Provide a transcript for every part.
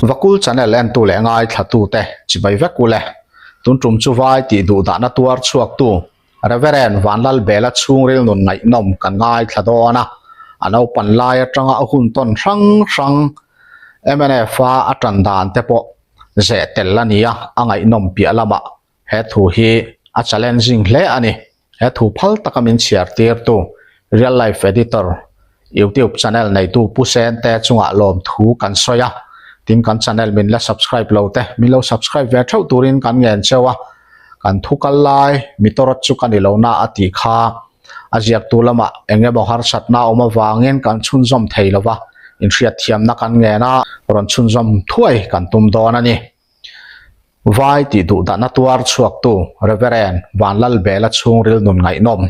Vakul channel entu leh ngaithlatute chibai vek ule. Tun tum chu vai tih duh dahna tuar chhuaktu Reverend Vanlalbela chhungril nun ngaihnawm kan ngaithla dawn a, a naupan lai atanga a hun tawn hrang hrang MNF-a a tan dan te pawh zeh tel a ni a, a ngaihnawm piah lamah He thu hi a challenging hle a ni. He thu phal taka min chhiar tirtu Real Life Editor YouTube channel neitu Pu Sente chungah lawmthu kan sawi a. Tin kan channel min la subscribe lo te min lo subscribe ve theuh turin kan ngen cheu a. Kan thu kal lai mitorawt chu ka ni lo na a tih kha a ziaktu lamah eng emaw harsatna awm avangin kan chhunzawm thei lo va, inhriatthiamna kan ngen a, rawn chhunzawm thuai kan tum dawn a ni. Vai tih duh dahna tuar chhuaktu Reverend Vanlalbela chhungril nun ngaihnawm.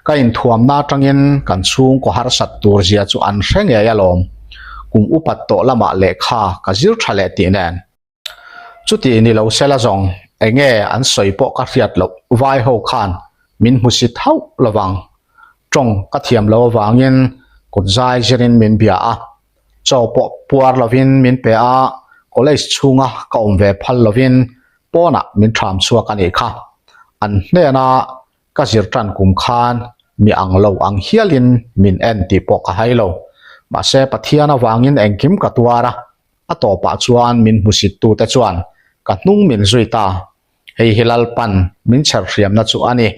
Ka inthuamna atangin kan chhungkaw harsat tur zia chu an hre ngei alawm. Kum upat tawh lamah lehkha ka zir tha leh tih nen. Chuti ni lo sela zawng enge an sawi pawh ka hriat loh vai ho khan min hmusit hauh lovang. Tawng ka thiam lo avangin kut zai zirin min bia a. Chaw pawh puar lovin min pe a, college chhunga ka awm ve phal lovin pawnah min ṭham chhuak a nih kha. An hnena ka zir ṭan kum khan mi ang lo ang hialin min en tih pawh ka hai lo. Mahse Pathian avangin engkim ka tuar a, a tawpah chuan min hmusittute chuan ka hnung min zui ta. Hei hi Lalpan min chher hriamna chu a ni.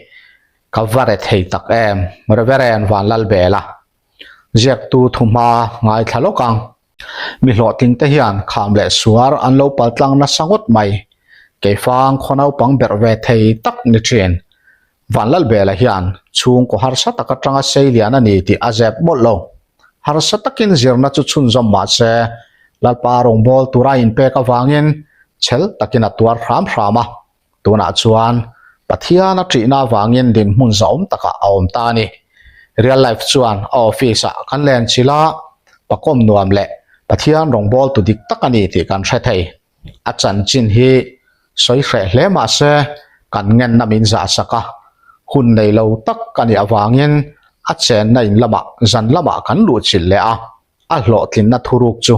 Ka va re thei tak em, Reverend Vanlalbela. Ziaktu thuhma ngaithla lawk ang. Mi hlawhtling te hian kham leh suar an lo paltlang nasa ngawt mai. Keifang khaw naupang berh ve thei tak ni thin. Vanlalbela hian chhungkaw harsa tak atanga sei lian a ni tih a zep mawlh lo. Harsa takin zirna chu chhunzawm mah se, Lalpa rawngbâwl tura inpek avangin chhel takin a tuar hram hram a. Tunah chuan Pathian a ṭihna avangin dinhmun zahawm takah a awm ta a ni. Real Life chuan a office ah kan len chilh a, pakawm nuam leh Pathian rawngbawltu dik tak a ni tih kan hre thei. A chanchin hi sawi hreh hle mah se kan ngenna min zah sak a, hun nei lo tak a nih avangin a chenna in lamah zan lamah kan luh chilh leh a. A hlawhtlinna thuruk chu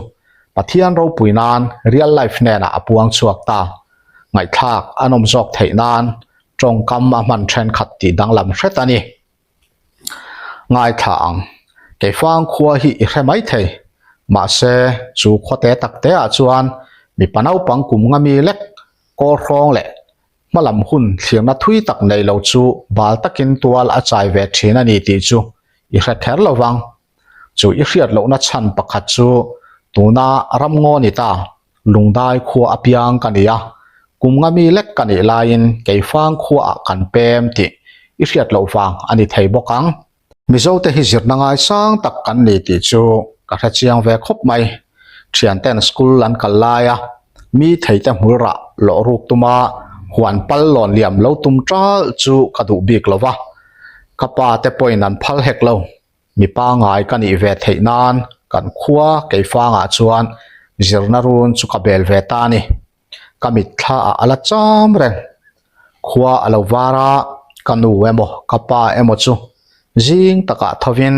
Pathian ropui nan real life hnenah a puang chhuak ta. Ngaihthlak a nawm zawk theih nan tawngkam a hman thenkhat tih danglam hret a ni. Ngaithla ang, Keifang khua hi i hre mai thei. Mahse, chu khawte takte ah chuan mipa naupang kum nga mi lek kawl hrawng leh hmalam hun thlirna thui tak nei lo chu bal takin tual a chai ve thin a ni tih chu i hre kher lo vang. Chu i hriat lohna chhan pakhat chu tuna ramngaw ni ta, Lungdai khua apiang ka ni a, kum nga mi lek ka nih laiin Keifang khuaah kan pem tih i hriat loh vang a ni thei bawk ang. Mizote hi zirna ngaisang tak kan ni tih chu ka hre chiang ve khawp mai. Thianten school an kal laia mi theite hmul rah lawh ruk tuma huan pal lawn liam lo tum tal chu ka duh bik lo va, ka pa te pawhin an phal hek lo. Mi pangai ka nih ve theih nan kan khua Keifangah chuan zirna run chu ka bel ve ta a ni. Ka mitthla ah a la cham reng. Khua a lo var a, ka nu emaw ka pa emaw chu zing takah thovin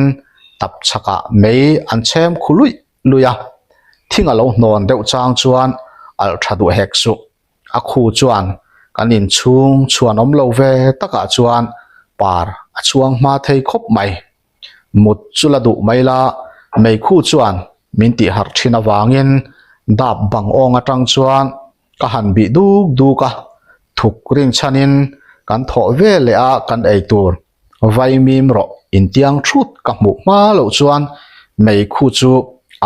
tap chhakah mei an chhem khu luih luih a. Thing a lo hnawn deuh chang chuan alh tha duh hek suh. A khu chuan kan inchhung chhuan awm lo ve takah chuan par a chhuang hma thei khawp mai. Mut chu la duh mai la, meikhu chuan min tih harh thin avangin dap bang awng atang chuan ka han bih duk duk a, thuk rinchhanin kan thawh ve leh a kan ei tur Vaimim rawh intiang thut ka hmuh hma loh chuan meikhu chu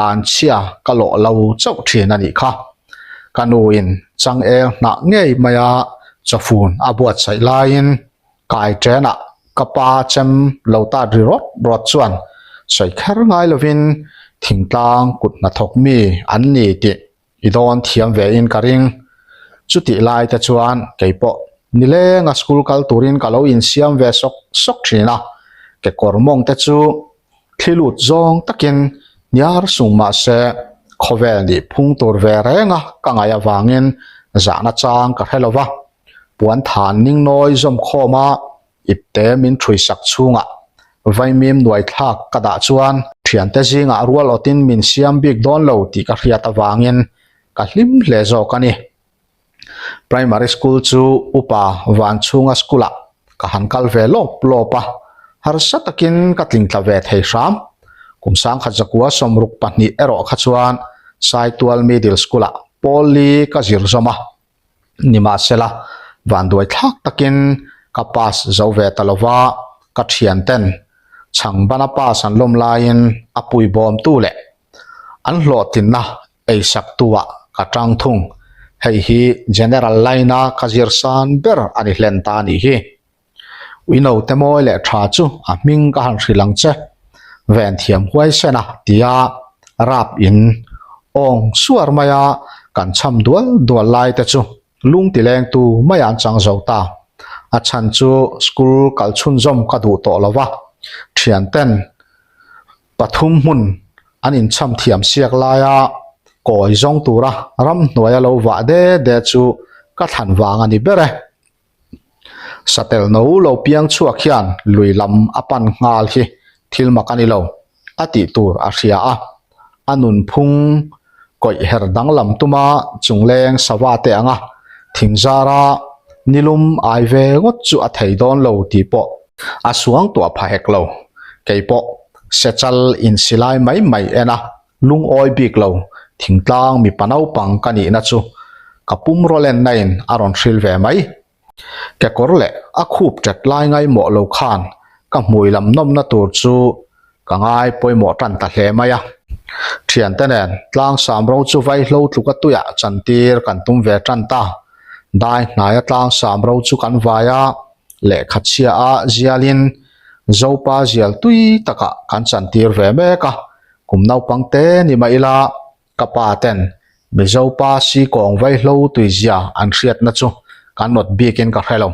an chhia ka lawh lo chauh thin a nih kha. Ka nuin changel hnah ngei maia chawfun a buatsaih laiin kai ṭenah ka pa chem lo tat ri rawt rawt chuan sawi kher ngai lovin thingtlang kut hnathawk mi an ni tih I dawn thiam ve in ka ring. Chutih lai te chuan kei pawh nilenga school kal turin ka lo insiam ve sawk sawk thin a, kekawr mawng te chu thli lut zawng takin hniar sung mah se khawvel nih phung tur ve renga ka ngaih avangin zahna chang ka hre lo va, puan than ningnawi zawm khawm a Ipte min ṭhui sak chhungah vaimim nuai thlak ka dah chuan ṭhiante zingah rual awtin min siam bik dawn lo tih ka hriat avangin ka hlim hle zawk a ni. Primary school chu upa Vanchhunga school ah ka han kal ve lawp lawp a, harsa takin ka tling tla ve thei hram. Kum sangkhat zakua 62 erawh kha chuan Saitual Middle School ah pawl li ka zir zawm a. Nimahsela, vanduai thlak takin ka pass zo ve ta lova, ka thianten chhangbana pass an lawm laiin a puibawmtu leh an hlawhtlinna eisaktu-ah ka tang thung. Hei hi General line-a ka zir san ber a ni hlen ta a nih hi. Uinote mawi leh tha chu a hming ka han hrilh ang che. Ven thiam huaisen a tia rap in awng suar maia kan cham dual dual lai te chu lung ti lengtu mai an chang zo ta. A chhan chu school kal chhunzawm ka duh tawh lo va, thianten pathum hmun an incham thiam siak laia kawi zawng tura ramhnuaia lo vah de de chu ka thlan vang a ni ber e. Satel no lo piang chhuak hian lui lam a pan nghal hi thil mak a ni lo, a tih tur a hria a. A nunphung kawih her danglam tuma chungleng sava te anga thingzara nilum ai ve ngawt chu a thei dawn lo tih pawh a suang tuah pha hek lo. Kei pawh sechal insilai mai mai en a Lungawi bik lo, thingtlang mipa naupang ka nihna chu ka pum rawlenna in a rawn hril ve mai. Kekawr leh a khup ṭet lai ngaimawh lo khan ka hmui lam nawmna tur chu ka ngai pawimawh ṭan ta hle mai a. Ṭhiante nen tlang samro chu vaihlo tluka tuiah chantir kan tum ve ṭan ta. Dai hnaia tlang samro chu kan vai a, lehkha chhia a zialin Zopa zial tui takah kan chantir ve mek a. Kum naupang te ni mah ila ka pa ten Mizo pa si kawng vaihlo tuizia an hriatna chu kan nawt bikin ka hre lo.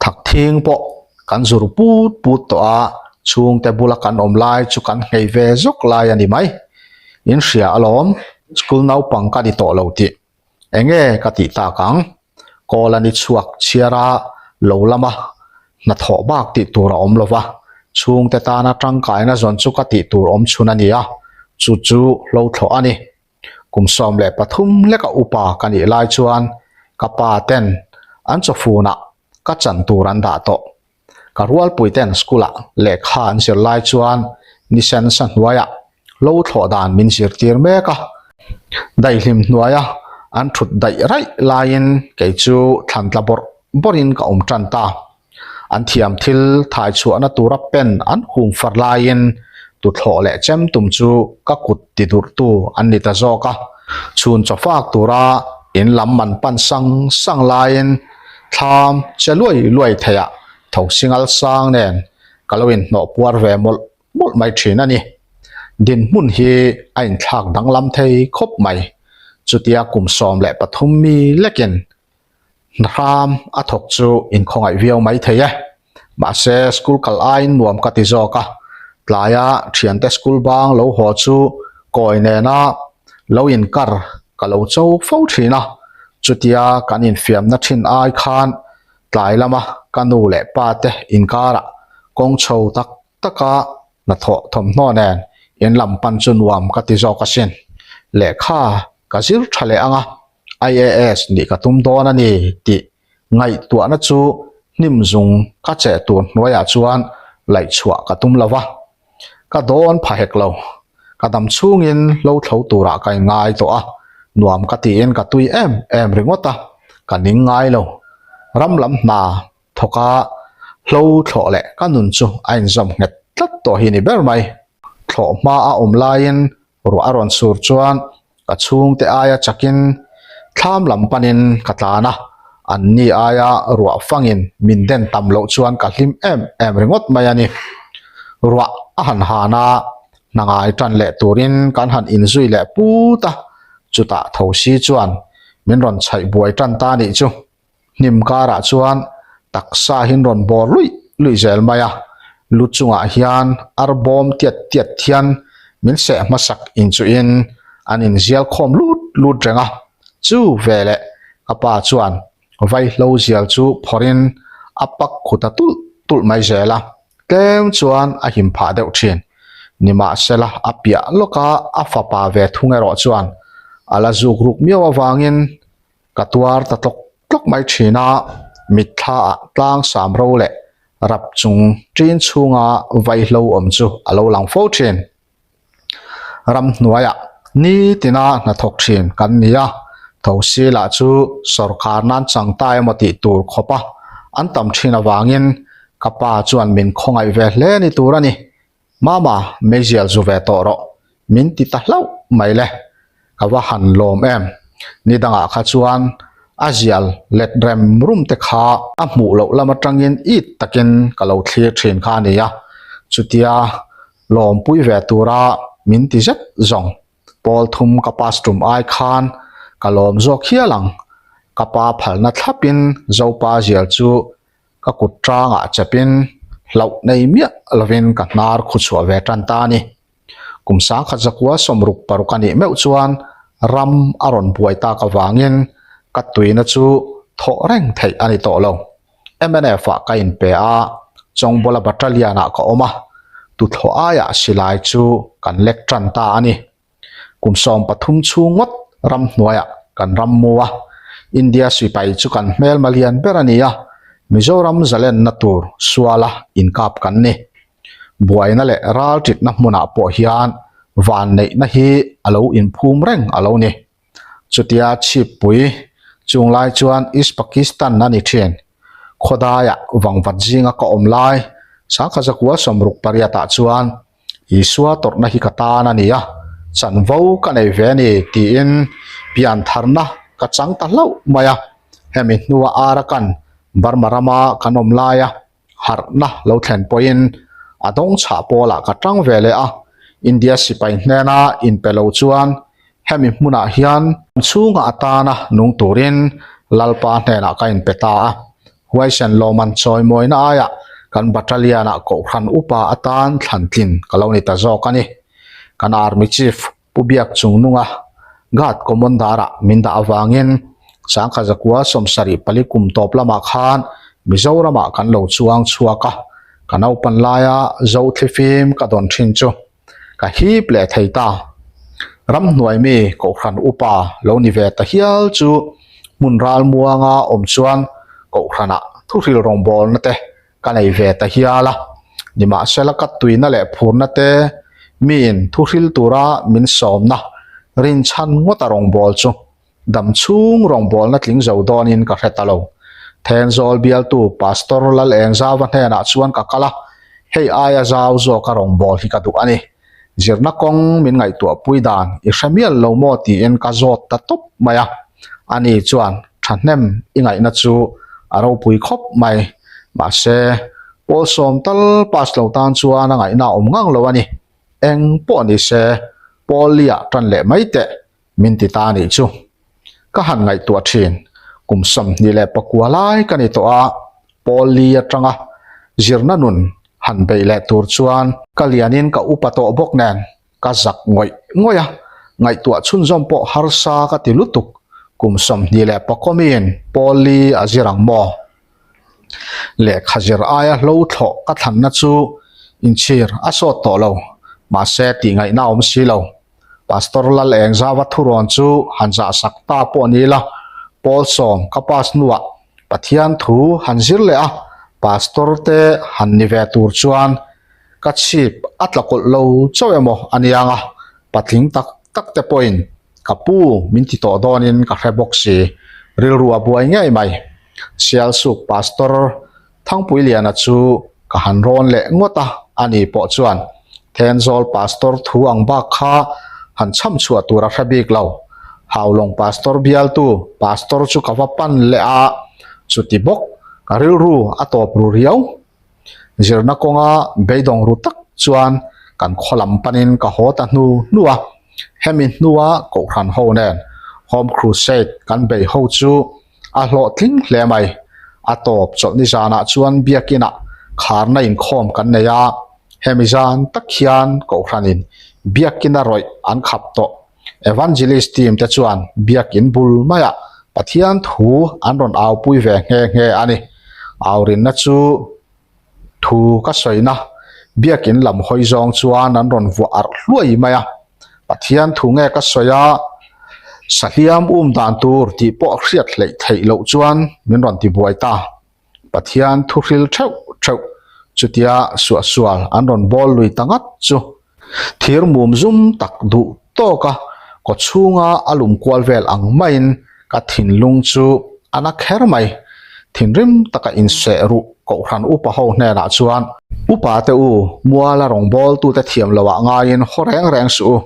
Thak thing pawh kan zur put put tawh a, chhungte bula kan awm lai chu kan nghei ve zawk lai a ni mai. In hria alawm, school naupang ka ni tawh lo tih. Enge ka tih tak ang? Kawl a ni chhuak chhiar a, lo lama hnathawh bak tih tur a awm lo va, chhungte tana tangkaina zawn chu ka tih tur awm chhun a ni a, chu chu hlo thlawh a ni. Kum 13 leka upa ka nih lai chuan ka pa ten an chawfunah ka chan tur an dah tawh. Ka rualpui ten school ah lehkha an zir lai chuan nisen sa hnuaiah lo thlawh dan min zirtir mek a, daihlim hnuaia an thut daih raih laiin kei chu thlan tla bawrh bawrhin ka awm tan ta. An thiam thil thai chhuahna tura pen an hum far laiin tuthlawh leh chem tum chu ka kut ti durhtu an ni ta zawk a, chhun chaw fak tura in lam man pan sang sang laiin Thlam che luai luai theiah tho singal sang nen ka lo inhnawh puar ve mawlh mawlh mai thin a ni. Dinhmun hi a inthlak danglam thei khawp mai. Chutia kum 13 mi lekin hram a thawk chu inkhawngaih viau mai thei e. Mahse school kal aiin nuam ka ti zawk a, tlaia thiante school bang lo haw chu kawi nena lo inkar ka lo cho fo thin a, chutia kan infiamna thin ai khan tlai lama ka nu leh pa te inkarah kawng chho tak taka hnathawh thawmhnaw nen in lam pan chu nuam ka ti zawk asin. Lehkha ka zir tha leh anga IAS nih ka tum dawn a ni tih ngaihtuahna chu hnim zung ka cheh tur hnuaiah chuan laih chhuah ka tum lo va, ka dawn pha hek lo. Ka dam chhungin hlo thlo turah ka inngai tawh a, nuam ka tiin ka tui em em ringawt a, ka ning ngai lo. Ram lam hna thawka hlo thlawh leh ka nun chu a inzawm nghet tlat tawh hi ni ber mai. Thlawh hma a awm laiin Ruah a rawn sur chuan ka chhungte aia chakin thlam lam panin ka tlan a, anni aia ruah fangin min den tam loh chuan ka hlim em em ringawt mai a ni. Ruah a han han a, hna ngai tan leh turin kan han inzui leh put a, chutah thosi chuan min rawn chhaih buai tan ta nih chu. Hnim karah chuan taksa hi an rawn bawr luih luih zel mai a, lu chungah hian ar bawm tiat tiat hian min seh hmasak inchuhin an inzial khawm lut lut reng a, chu veleh ka pa chuan vaihlo zial chu phawrhin a pak khut a tulh tulh mai zel a, tlem chuan a him phah deuh thin. Nimahsela a piah lawka a fapa ve thung erawh chuan. A la zuk ruk miau avangin ka tuar ta tlawk tlawk mai thin a, mitthla ah tlang sam ro leh rap chung ṭin chhunga vaihlo awm chu a lo lang fo thin. Ramhnuaiah nitina hnathawk thin kan ni a, thosi lah chu sawrkar nan chang ta emaw tih tur khawpa an tam thin avangin ka pa chuan min khawngaih ve hle ni tur a ni. Mama, meizial zu ve tawh rawh, min ti ta hlauh mai le. Ka va han lawm em. Ni dangah kha chuan a zial let rem rum te kha a hmuh loh lam atangin it takin ka lo thlir thin kha a ni a, chutia lawmpui ve tura min ti zet zawng. Pawl thum ka pass tum ai khan ka lawm zawk hial ang. Ka pa phalna thlapin Zopa zial chu ka kut tangah chepin hlauh nei miah lovin ka hnar khu chhuah ve tan ta a ni. Kum sangkhat zakua 66 a nih meuh chuan ram a rawn buai tak avangin ka tuina chu thawh reng theih a ni tawh lo. Mnf ah ka inpe a, Chawngbawla Battalion ah ka awm a, tuthlawh aiah silai chu kan lek tan ta a ni. Kum 13 chhung ngawt ramhnuaiah kan ram mu a, India sipai chu kan hmelma lian ber a ni a, Mizoram zalenna tur suala inkap kan ni. Buaina leh ralṭitna hmunah pawh hian vanneihna hi a lo inphum reng a lo ni. Chutia chhippui chung lai chuan East Pakistan a ni thin. Khawdaiah vangvat zinga ka awm lai sangkhat zakua 68 ah chuan Isua tawrhna hi ka tan a ni a, chanvo ka nei ve a ni tiin piantharna ka chang ta hlauh mai a. Hemi hnua Arakan Burma rama kan awm laia harhna lo thlen pawhin a dawng chhah pawlah ka tang ve leh a, India sipai hnena inpe lo chuan hemi hmunah hian chhunga atana nung turin Lalpa hnenah ka inpe ta a, huaisen lawman chawimawina aiah kan battalion-ah kohhran upa atan thlantlin ka lo ni ta zawk a ni. Kan Army Chief Pu Biak Chungnunga Guard Commander-ah min dah avangin sangkhat zakua 74 kum tawp lamah khan Mizoramah kan lo chuang chhuak a, ka naupan laia zo thlifim ka dawn thin chu ka hip leh thei ta. Ramhnuai mi Kohhran upa lo ni ve ta hial chu hmun ralmuanga awm chuan Kohhranah thuhril rawngbawlna te ka nei ve ta hial a, nimahsela ka tuina leh phurna te miin thuhril tura min sawmna rinchhan ngawta rawngbâwl chu dam chhung rawngbâwlna tling zo dawnin ka hre ta lo. Thenzawl bialtu Pastor Lalengzauva hnenah chuan ka kal a, hei aia zau zawka rawngbâwl hi ka duh a ni. Zirna kawng min ngaihtuahpui dan i hre mial lo maw tiin ka zawt ta tawp mai a, ani chuan thahnem i ngaihna chu a ropui khawp mai. Mahse, pawl sawm tal pass lo tan chuan a ngaihna a awm ngang lo a ni. Eng pawh ni se, pawl liah tan leh mai teh min ti ta anih chu. Ka han ngaihtuah thin, kum 29 lai ka ni tawh a, pawl li atanga zirna nun han beih leh tur chuan ka lianin ka upa tawh bawk nen ka zak ngawih ngawih a, ngaihtuah chhunzawm pawh harsa ka ti lutuk, kum 24 miin pawl li a zir ang maw? Lehkha zir aia hlo thlawh ka thlanna chu inchhir a sawt tawh lo, mahse tih ngaihna a awm si lo. Pastor Lalengzauva thurawn chu han zah sak ta pawh ni ila, Paul sawm ka pass hnuah Pathian thu han zir leh a, Pastor te han ni ve tur chuan ka chhip a tla kawlh lo chauh emaw a niang a, patling tak tak te pawhin ka pu min ti tawh dawnin ka hre bawk si, rilru a buai ngei mai. Sialsuk Pastor Thangpuiliana chu ka han rawn leh ngawt a, ani pawh chuan Thenzawl Pastor thu ang bak kha han chham chhuah tur a hre bik lo. Haulawng Pastor bialtu Pastor chu ka va pan leh a, chuti bawk ka rilru a tawp ru riau. Zirna kawnga beidawng ru tak chuan kan khaw lam panin ka haw ta hnu hnu a, hemi hnua Kohhran ho nen Home Crusade kan bei ho chu A hlawhtling hle mai. A tawp chawlhni zanah chuan biakinah kharna inkhawm kan nei a, hemi zan tak hian Kohhranin biakina rawih an khap tawh. Evangelist team te chuan biakin bul maiah Pathian thu an rawn aupui ve nghe nghe a ni. Aurinna chu Thu ka sawina biakin lam hawi zawng chuan an rawn vuah arh hluai mai a, Pathian thu nge ka sawi a? Sahliam um dan tur tih pawh hriat hleih theih loh chuan min rawn ti buai ta. Pathian thuhril theuh theuh chutia suahsual an rawn bawl lui ta ngat chu thir mum zum tak duh tawk a kaw chhunga a lum kual vel ang maiin ka thinlung chu a na kher mai. Thinrim taka inseh ruh Kohhran upa ho hnenah chuan, Upa te u, muala rawngbawltute thiam loah ngaiin haw reng reng suh u,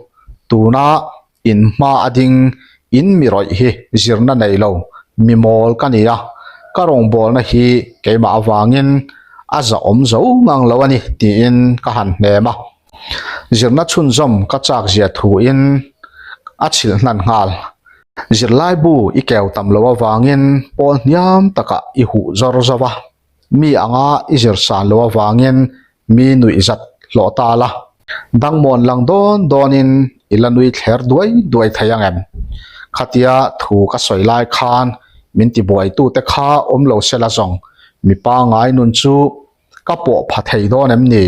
tuna In hma a ding in mi rawih hi zirna nei lo, mi mawl ka ni a, ka rawngbawlna hi keimah avangin a zahawm zo ngang lo a ni tiin ka han hnem a. Zirna chhunzawm ka chak zia thuin a chhilh hnan nghal. Zirlaibu i keu tam lo avangin pawl hniam takah i huh zawr zo va. Mi anga i zir san lo avangin mi nuih zat hlawh ta la. Dangmawn lang dawn dawnin i la nui thler duai duai thei ang em? Khatia thu ka sawi lai khan min tibuaitute kha awm lo se la zawng, mi pangngai nun chu ka pawh pha thei dawn em ni?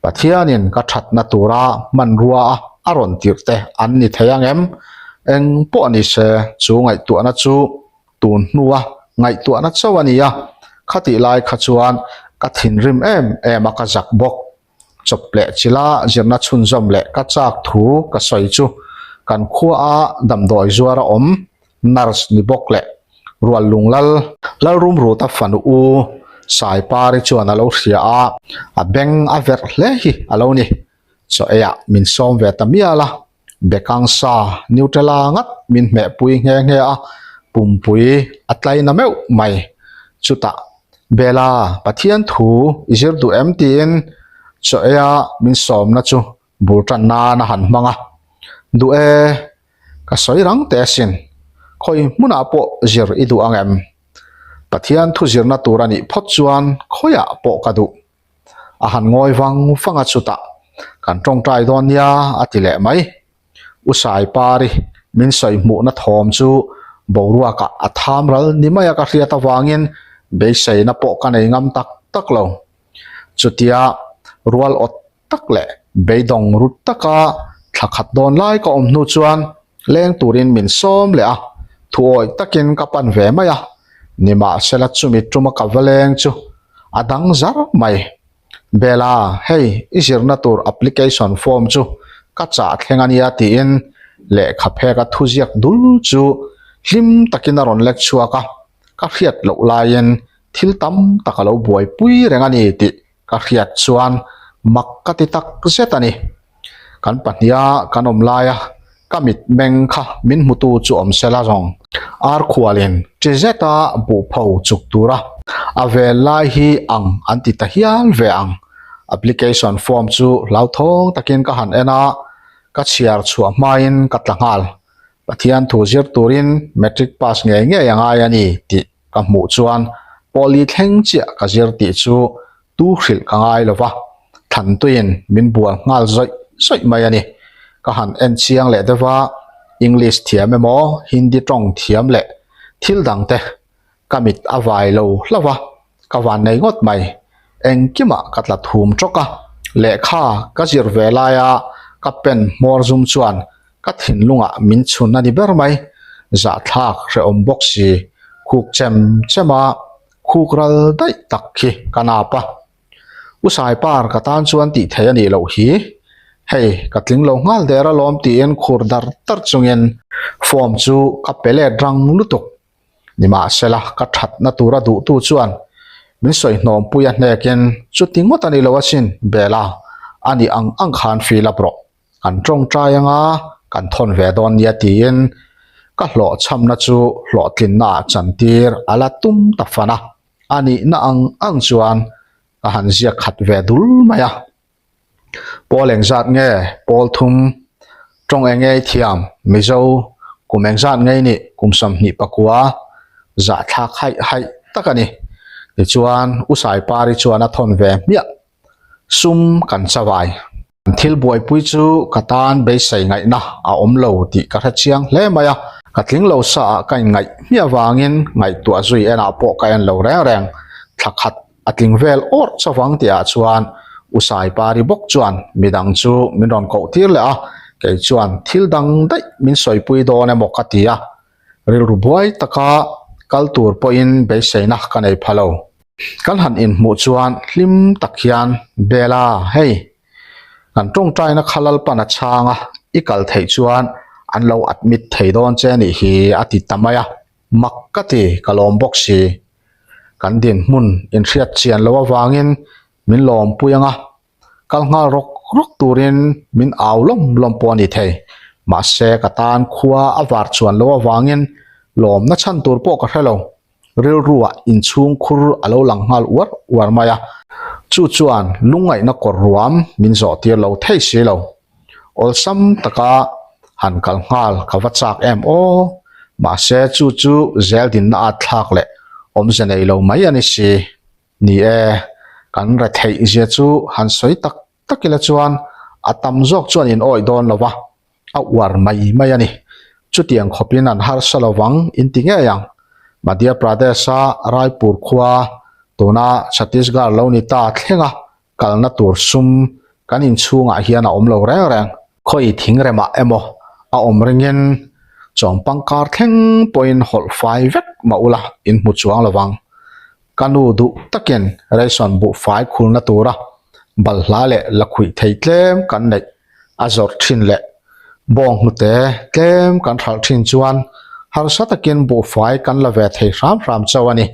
Pathianin ka thatna tura hmanrua a rawn tirh te an ni thei ang em? Eng pawh ni se chu ngaihtuahna chu Tun hnua ngaihtuahna chauh a ni a, khatih lai kha chuan ka thinrim em em a ka zak bawk. Chawp leh chila zirna chhunzawm leh ka chak thu ka sawi chu kan khuaa damdawi zuar a awm nurse ni bawk leh rual lunglal Lalrumruta fanu u Saipari chuan a lo hria a, a beng a verh hle hi a lo ni. Chaw eiah min sawm ve ta mial a. Bekang sa Nutella ngat min hmehpui nghe nghe a, pumpui a tlaina meuh mai. Chutah, Bella, Pathian thu i zir duh em? tiin chaw eia min sawmna chu bul tan nan a han hmang a. Duh e, ka sawi rang teh asin. Khawi hmunah pawh zir i duh ang em? Pathian thu zirna tur a nih phawt chuan khawiah pawh ka duh. A han ngawi vang vang a chutah, Kan tawngtai dawn nia a ti leh mai. U Saipari min sawi hmuhna thawm chu boruakah a tham ral ni mai a ka hriat avangin beiseina pawh ka nei ngam tak tak lo. Chutia rual awt tak leh beidawng rut taka thla khat dawn lai ka awm hnu chuan leng turin min sawm leh a, thuawih takin ka pan ve mai a, nimahsela chumi tuma ka va leng chu a dang zar mai. Bella, hei i zirna tur application form chu ka chah thleng a nia tiin lehkha pheka thuziak dul chu hlim takin a rawn lek chhuak a, ka hriat loh laiin thil tam tak a lo buaipui reng a ni tih Ka hriat chuan mak ka ti tak zet a ni. Kan pahniha kan awm laia ka mit meng kha min hmutu chu awm se la zawng. Ar khualin chi zeta buhpho chuk tura a vel lai hi ang an ti ta hial ve ang. Application form chu hlauthawng takin ka han en a, ka chhiar chhuah hmain ka tla nghal. Pathian thu zir turin matric pass ngei ngei a ngai a ni tih Ka hmuh chuan Pawli thleng chiah ka zir tih chu tu hrilh ka ngai lo va, Thantuiin min bual nghal zawih zawih mai a ni. Ka han en chiang leh deuh a, English thiam emaw Hindi tawng thiam leh thil dang te ka mit a vai lo hlauh a, ka van nei ngawt mai. Engkimah ka tla thum tawk a, lehkha ka zir ve laia ka pen hmawr zum chuan Ka thinlungah min chhun a ni ber mai, zahthlak hrehawm bawk si, khuk chem chem a, khuk ral daih tak khi ka nap a. U Saipar ka tan chuan tih theih a nih loh hi, hei ka tling lo nghal der alawm tiin khur dar dar chungin form chu ka pe let rang lutuk. Nimahsela ka thatna tura duhtu chuan min sawi hnawmpui a hnekin chuti ngawt a ni lo asin, Bella, a nih ang ang khan fill up rawh. Kan tawngtai anga kan thawn ve dawn nia tiin ka hlawhchhamna chu hlawhtlinna ah chantir a la tum ta fan a, a nihna ang ang chuan ka han ziak khat ve dul mai a. Pawl engzat nge pawl thum tawng eng ngei thiam Mizo kum engzat ngei nih kum 24 zahthlak haih haih tak a ni. Tichuan U Saipari chuan a thawn ve hmiah. Sum kan chavai. An thil buaipui chu ka tan beisei ngaihna a awm lo tih ka hre chiang hle mai a, ka tling lo sa ah ka inngaih hmiah vangin ngaihtuah zui enah pawh ka en lo reng reng. Thla khat a tling vel awrh chavang tih ah chuan U Saipari bawk chuan midang chu min rawn koh tir leh a. Kei chuan thil dang daih min sawipui dawn emaw ka ti a, rilru buai taka kal tur pawhin beiseina ka nei pha lo. Kan han inhmuh chuan hlim tak hian, Bella, hei, kan tawngtaina kha Lalpan a chhang a, i kal theih chuan an lo admit thei dawn che nih hi a ti ta mai a, mak ka ti, ka lawm bawk si. Kan dinhmun inhriat chian loh avangin min lawmpui ang a, Kal nghal rawk rawk turin min au lawm lawm pawh a ni thei. Mahse ka tan khua a var chuan lo avangin lawmna chhan tur pawh ka hre lo. Rilruah inchhung khur a lo lang nghal uar uar mai a. Chu chuan lungngaihna kawr ruam min zawh tir lo thei si lo. Awlsam taka han kal nghal ka va chak em aw. Mahse chu chu zel dinna at thlak leh awmze nei lo mai a ni si. Ni e, kan retheih zia chu han sawi tak tak ila chuan a tam zawk chuan in awih dawn lo va, a uar mai mai a ni. Chutiang khawpin an harsa lo vang in ti ngei ang. Madhya Pradesh-a Raipur khua tuna Chhattisgarh lo ni ta thlenga kalna tur sum kan inchhungah hian a awm lo reng reng. Khawi thingremah emaw a awm ringin chawmpang kar thleng pawhin hawlh fai vek mah ula in hmu chuang lo vang. Ka nu duh takin ration buhfai khulna tura balhla leh lakhuih thei tlem kan neih a zawrh thin leh bawng hnute tlem kan hralh thin chuan harsa takin buhfai kan la ve thei hram hram chauh a ni.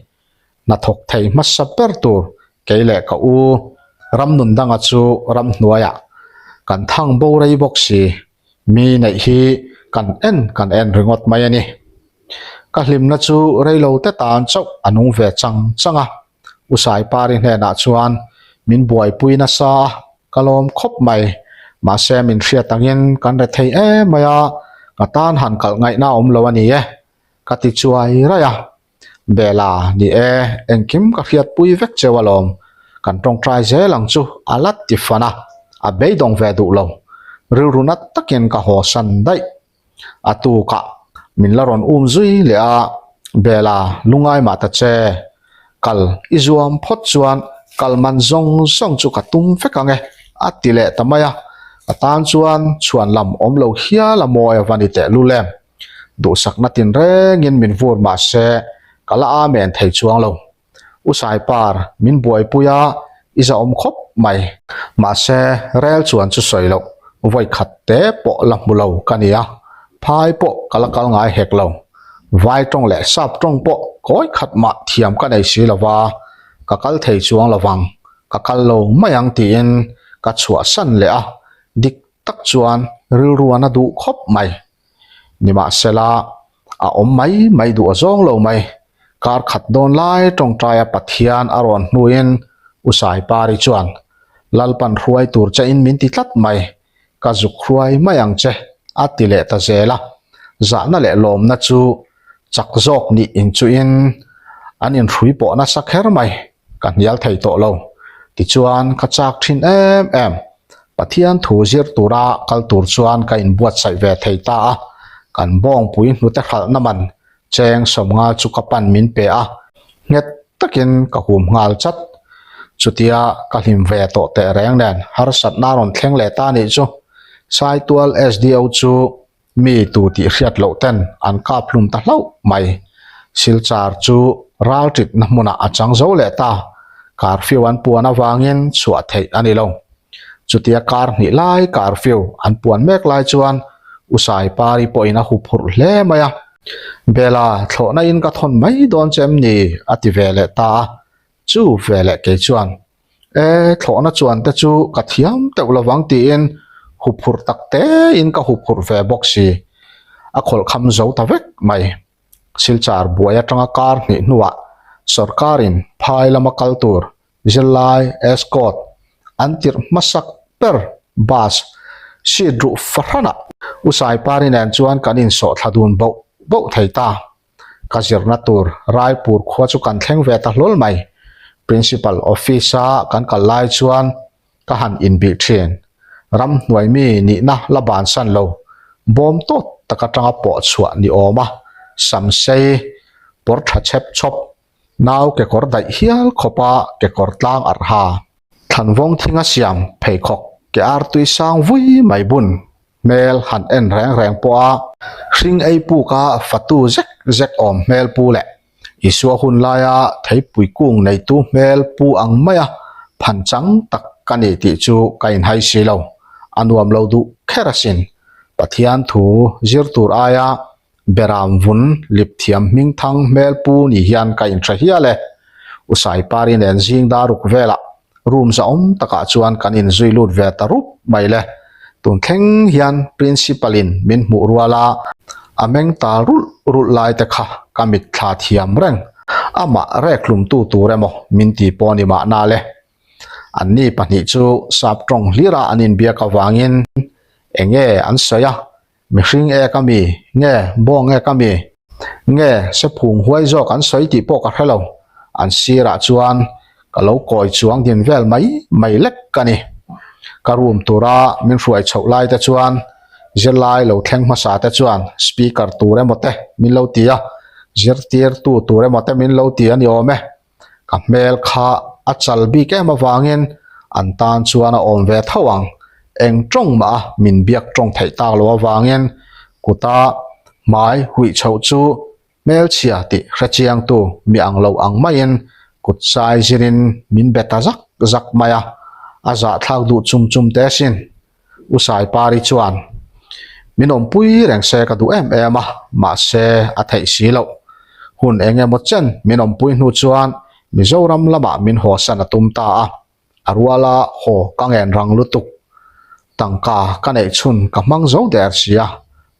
Hnathawk thei hmasa ber tur kei leh ka u Ramnundanga chu ramhnuaiah kan thang bo rei bawk si. Mi neih hi kan en kan en ringawt mai a ni. Ka hlimna chu reilo te tan chauh a nung ve chang chang a. U Saipari hnenah chuan min buaipui nasa a, ka lawm khawp mai. Mahse min hriat angin kan re thei em mai a, ka tan han kalh ngaihna a awm lo a ni e, ka ti chuai raih a. Bela, ni e, engkim ka hriatpui vek cheu alawm, kan tawngtai zel ang chu a la ti fan a, a beidawng ve duh lo. Rilru nat takin ka haw san daih. A tukah min la rawn um zui leh a, Bela, lungai mah ta che, kal i zuam phawt chuan kal man zawng zawng chu ka tum vek ang e, a ti leh ta mai a, ka tan chuan chhuan lam awm lo hial a mawi a va ni tehlul em. Duhsakna tinrengin min vur mah se ka la amen thei chuang lo. U Saipar, min buaipui a, i zahawm khawp mai. Mahse, rel chuan chu sawi loh, vawi khat te pawh la hmu lo ka ni a, phai pawh ka la kal ngai hek lo. Vai tawng leh sap tawng pawh kawi khat mah thiam ka nei si lo va, ka kal thei chuang lo vang, ka kal lo mai ang tiin ka chhuahsan leh a, dik tak chuan rilru a na duh khawp mai. Nimahsela, a awm mai mai duh a zawng lo mai. Kar khat dawn lai tawngtaia Pathian a rawn hnuin U Saipari chuan, Lalpan hruai tur chein min ti tlat mai, ka zuk hruai mai ang che, a ti leh ta zel a. Zahna leh lawmna chu chak zawk nih inchuhin an inhrui pawh nasa kher mai. Ka hnial thei tawh lo. Tichuan, ka chak thin em em. Pathian thu zir tura kal tur chuan ka inbuatsaih ve thei ta a. Kan bawngpui hnute hralhna man cheng sawmnga chu ka pan min pe a, nghet takin ka hum nghal chat. Chutia ka hlim ve tawh teh reng nen harsatna rawn thleng leh ta nih chu. Saitual SDO chu Mi tu tih hriat loh ten an kap hlum ta hlauh mai. Silchar chu ral ṭitna hmunah a chang zo leh ta. Curfew an puan avangin chhuah theih a ni lo. Chutia kar hnih lai curfew an puan mek lai chuan U Saipari pawhin a huphurh hle mai a. Bela, thlawhna in ka thawn mai dawn che em ni? a ti ve leh ta a. Chu ve leh kei chuan E, thlawhna chuan te chu ka thiam teuh lovang tiin huphurh tak tein ka huphurh ve bawk si. A khawlhkham zo ta vek mai. Silchar buai atanga kar hnih hnuah sawrkarin phai lama kal tur zirlai escort an tirh hmasak ber bus seat ruh fahranah U Saipari nen chuan kan insawh thla dun boh boh thei ta. Ka zirna tur Raipur khua chu kan thleng ve ta hlawl mai. Principal office a kan kal lai chuan ka han inbih thin. Ramhnuai mi nihna la bansan lo, bawm tawt tak atanga pawh chhuah ni awm a, samsei, pawr tha chhep chhawp, nau kekawr daih hial khawpa kekawr tlang arh ha. Thlanvawng thinga siam pheikhawk ke artui sang vui mai bun. Hmel han en reng reng pawh a, hring ei puka fatu zek zek awm hmel pu leh Isua hun laia theipui kung neitu hmel pu ang maia phan chang tak ka ni tih chu ka inhai si lo. A nuam lo duh kher asin. Pathian thu zir tur aia Beram vun lip thiam hming thang hmel pu ni hian ka inhre hial e. U Saipari nen zing daruk velah room zahawm takah chuan kan inzui lut ve ta rup mai le. Tun thleng hian principal in min hmuh rual a, a meng tal rulh rulh lai te kha ka mitthla thiam reng. Amah rek hlumtu tur emaw min ti pawh ni mahna le. Anni pahnih chu sap tawng hlira an inbiak avangin enge an sawi a, Mihring ek a mi? Nge bawng ek a mi? Nge sephung huai zawk an sawi tih pawh ka hre lo. An sirah chuan ka lo kawi chuang din vel mai mai lek ka ni. Ka room tura min hruai chhoh lai te chuan zirlai lo thleng hmasa te chuan speaker tur emaw te min lo ti a, zirtirtu tur emaw te min lo ti a ni awm e. Ka hmel kha a chal bik em avangin an tan chuan a awm ve tho ang. Eng tawng mah a min biak tawng theih tak lo avangin kuta hmai huih chhoh chu hmelchhia tih hrechiangtu mi ang lo ang maiin kut zai zirin min be ta zak zak mai a, a zahthlak duh chum chum teh asin. U Saipari chuan, Min awmpui reng se ka duh em em a, mahse a theih si loh. Hun eng emaw chen min awmpui hnu chuan Mizoram lamah min hawsan a tum ta a, a ruala haw ka ngen rang lutuk. Tangka ka neih chhun ka hmang zo der si a,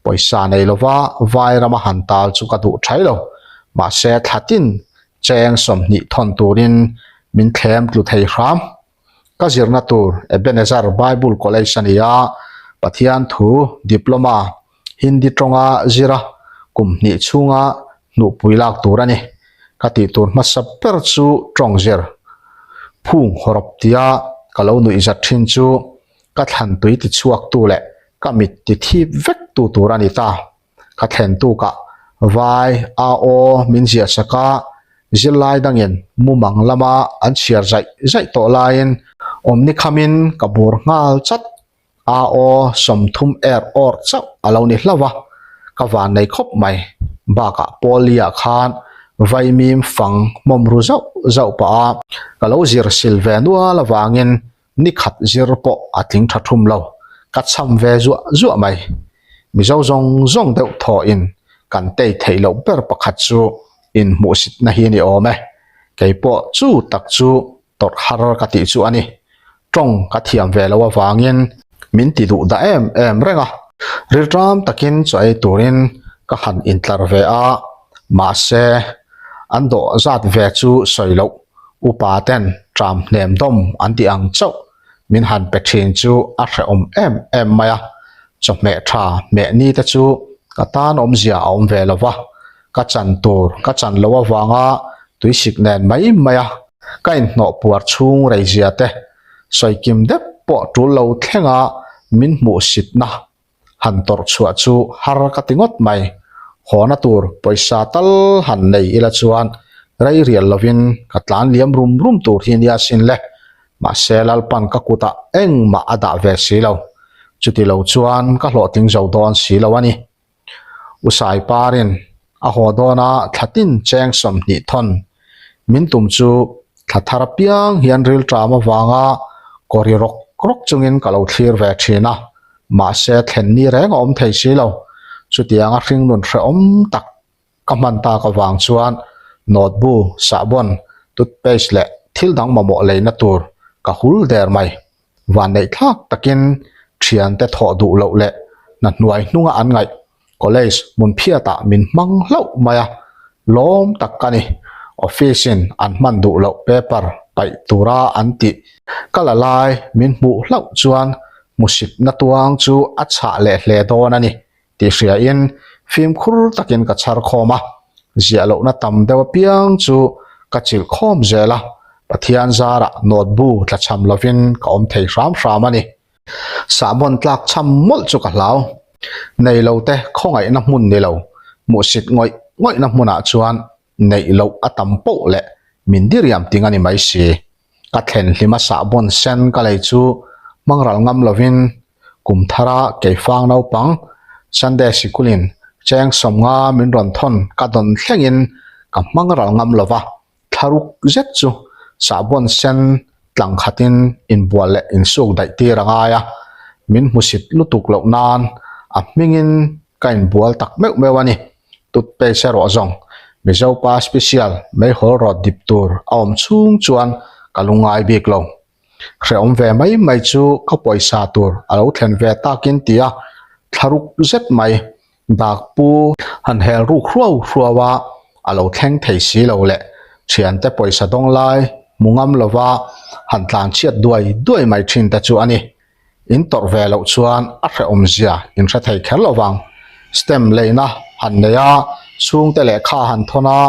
pawisa nei lova vai rama han tal chu ka duh thai lo. Mahse thlatin cheng 20 thawn turin min thlem tlu thei hram. Ka zirna tur Ebenezer Bible College a ni a, Pathian thu Diploma Hindi tawnga zira kum hnih chhunga hnuhpui lak tur a ni. Ka tih tur hmasa ber chu tawng zir. Phung hawrawp tia ka lo nuih zat thin chu ka thlan tui ti chhuak tu leh ka mit ti thip vek tu tur a ni ta. Ka thlen tukah vai a aw min ziah sak a, zirlai dangin mumang lama an chhiar zaih zaih tawh laiin awmni khamin ka bur nghal chat. A aw 30 er awr chauh a lo ni hlauh a, ka van nei khawp mai. Bakah Paul-i-ah khan vaimim fang hmawm ru zauh zauh pah a, ka lo zir sil ve nual avangin Ni khat zir pawh a tling tha thum lo, ka cham ve zuah zuah mai. Mizo zawng zawng deuh thawhin kan tei theih loh ber pakhat chu inhmuhsitna hi a ni awm e. Kei pawh chu tak chu tawrh har ka tih chu a ni. Tawng ka thiam ve loh avangin min ti duh dah em em reng a. Rilṭam takin chaw ei turin ka han intlar ve a, mahse an dawh zat ve chu sawi loh. Upa ten ṭam hnem dawm an tih ang chauh min han pe ṭhin chu a hrehawm em em mai a, chawhmeh ṭha hmeh ni te chu ka tan awmzia a awm ve lo va, ka chan tur ka chan loh avanga tuisik nen mai mai a ka inhnawh puar chhung reizia te sawikim dep pawh ṭul lo thlenga min hmuhsitna Han tawrh chhuah chu har ka ti ngawt mai. Hawna tur pawisa tal han nei ila chuan rei rial lovin ka tlan liam rum rum tur hi nia sin le. Mahse Lalpan ka kutah engmah a dah ve si lo. Chuti lo chuan ka hlawhtling zo dawn si lo a ni. U Saiparin a haw dawna thlatin cheng 20 thawn min tum chu thla thar apiang hian rilṭam avanga kawri rawk rawk chungin ka lo thlir ve ṭhin a. Mahse thlen ni reng a awm thei si lo. Chutianga hringnun hrehawm tak ka hman tak avang chuan note-bu, sahbawn, toothpaste leh thil dang mamawh leina tur ka hul der mai. Vanneih thlak takin thiante thawh duh loh leh hna hnuai hnunga an ngaih College hmun phiatah min hmang hlauh mai a, lawm tak ka ni. Office in an hman duh loh paper paih tura an tih ka la lai min hmuh hlauh chuan hmusitna tuang chu a chhah leh hle dawn a ni tih hriain fimkhur takin ka chhar khawm a, ziah lohna tam deuh apiang chu ka chilh khawm zel a, Pathian zarah note bu tlachham lovin ka awm thei hram hram a ni. Sahbawn tlak chham mawlh chu ka hlau. Nei lo te khawngaihna hmun ni lo, hmuhsit ngawih ngawihna hmunah chuan neih loh a tam poh leh min diriam ting a ni mai si. Ka thlen hlima sahbawn sen ka lei chu hmangral ngam lovin. Kum thara keifang naupang Sunday sikulin cheng sawmnga min rawn thawn ka dawn thlengin ka hmang ral ngam lo va, thlaruk zet chu sahbawn sen tlang khatin inbual leh insuk daih tir a ngai a, min hmusit lutuk loh nan a hmingin ka inbual tak meuh meuh a ni. Toothpaste erawh zawng Mizopa special meihawl rawt dip tur a awm chhung chuan ka lungngai bik lo. Hrehawm ve mai mai chu ka pawisa tur a lo thlen ve takin tia thlaruk zet mai dak pu han hel ruk hruau hruau a, a lo thleng thei si lo leh thiante pawisa dawng lai hmu ngam lova han tlan chhiat duai duai mai thin te chu a ni. In tawrh ve loh chuan a hrehawm zia in hre thei kher lo vang. Stem leina han nei a, chhungte lehkha han thawn a,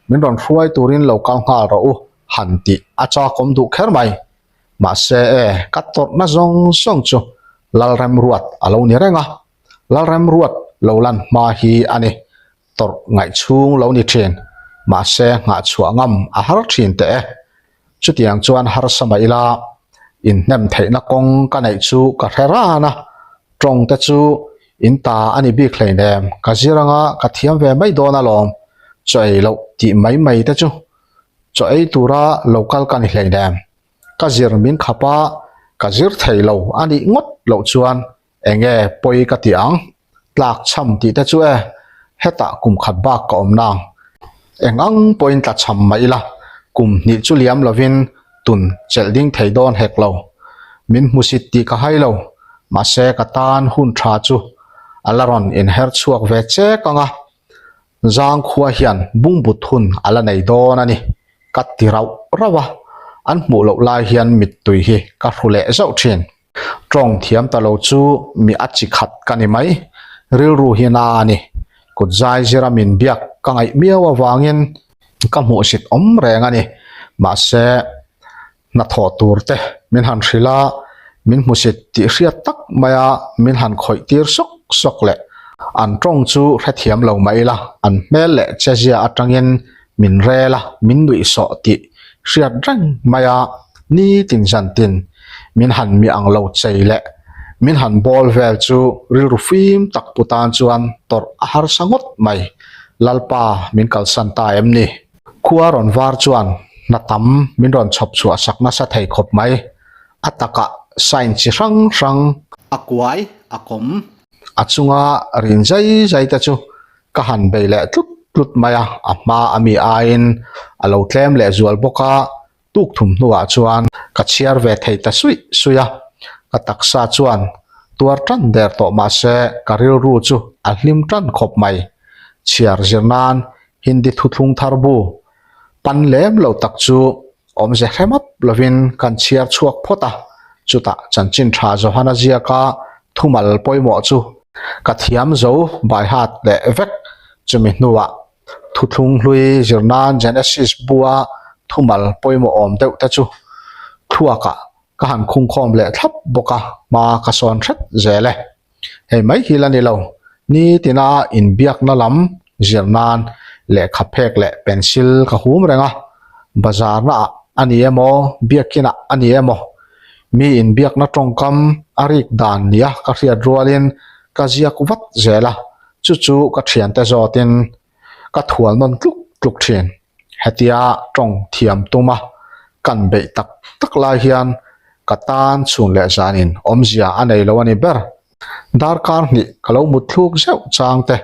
min rawn hruai turin lo kal nghal rawh u han tih a chakawm duh kher mai. Mahse e, ka tawrhna zawng zawng chu Lalremruat a lo ni reng a, Lalremruat lo lan hma hi a ni, tawrh ngaih chhung lo ni thin, mahse nghah chhuah ngam a har thin teh e. Chutiang chuan harsa mah ila, inhnem theihna kawng ka neih chu ka hre ran a, tawng te chu in ta a ni bik hleinem, ka zir anga ka thiam ve mai dawn alawm, chaw ei loh tih mai mai te chu chaw ei tura lo kal ka ni hleinem, ka zir min khap a, ka zir thei lo a nih ngawt loh chuan Enge pawi ka ti ang? Tlak chham tih te chu e, hetah kum khat bak ka awm nang. Eng ang pawhin tla chham mah ila, kum hnih chu liam lovin tun chelh ding thei dawn hek lo. Min hmusit tih ka hai lo, mahse ka tan hun tha chu a la rawn inher chhuak ve chek ang a, Zangkhua hian bungbut hun a la nei dawn a ni, ka ti rauh rauh a, an hmuh loh lai hian mittui hi ka hru leh zauh thin. Tawng thiam ta lo chu mi a chi khat ka ni mai, rilru hi na a ni. Kut zai zira min biak ka ngaih miau avangin ka hmuhsit awm reng a ni. Mahse, hnathawh tur te min han hrilh a, min hmusit tih hriat tak maia min han khawih tir sawk sawk leh an tawng chu hrethiam lo mah ila, an hmel leh chezia atangin min rel a, min nuihsawh tih hriat reng maia nitin zantin min han mi ang lo chei leh min han bawl vel chu rilru fim tak pu tan chuan tawrh a harsa ngawt mai. Lalpa min kalsan ta em ni? Khua rawn var chuan hna tam min rawn chhawp chhuah sak nasa thei khawp mai. A takah sign chi hrang hrang. A kuai, a kawm. A chunga rin zai zai te chu ka han bei leh tlut tlut mai a, a hma a mi aiin a lo tlem leh zual bawk a, tuk thum hnuah chuan ka chhiar ve thei ta suih suih a, ka taksa chuan tuar tan der tawh mah se ka rilru chu a hlim tan khawp mai. Chhiar zir nan Hindi thuthlung thar bu pan lem lo tak chu awmze hre map lovin kan chhiar chhuak phawt a, chutah chanchin tha Johana ziaka thumal pawimawh chu ka thiam zo by heart leh vek chumi hnuah thuthlung hlui zir nan Genesis bua thumal pawimawh awm deuh te chu thluakah ka han khungkhawm leh thlap bawk a, hma ka sawn hret zel e. Hei mai hi la ni lo, nitina inbiakna lam zir nan lehkha phek leh pencil ka hum reng a, bazar naah a ni emaw, biakinah a ni emaw, mi inbiakna tawngkam a rik dan nia ka hriat rualin ka ziak vat zel a, chu chu ka thiante zawtin ka thual nawn tluk tluk thin. Hetia tawng thiam tuma kan beih tak tak lai hian ka tan chhun leh zanin awmzia a nei lo a ni ber. Darkar hnih ka lo mut thluk zeuh chang te,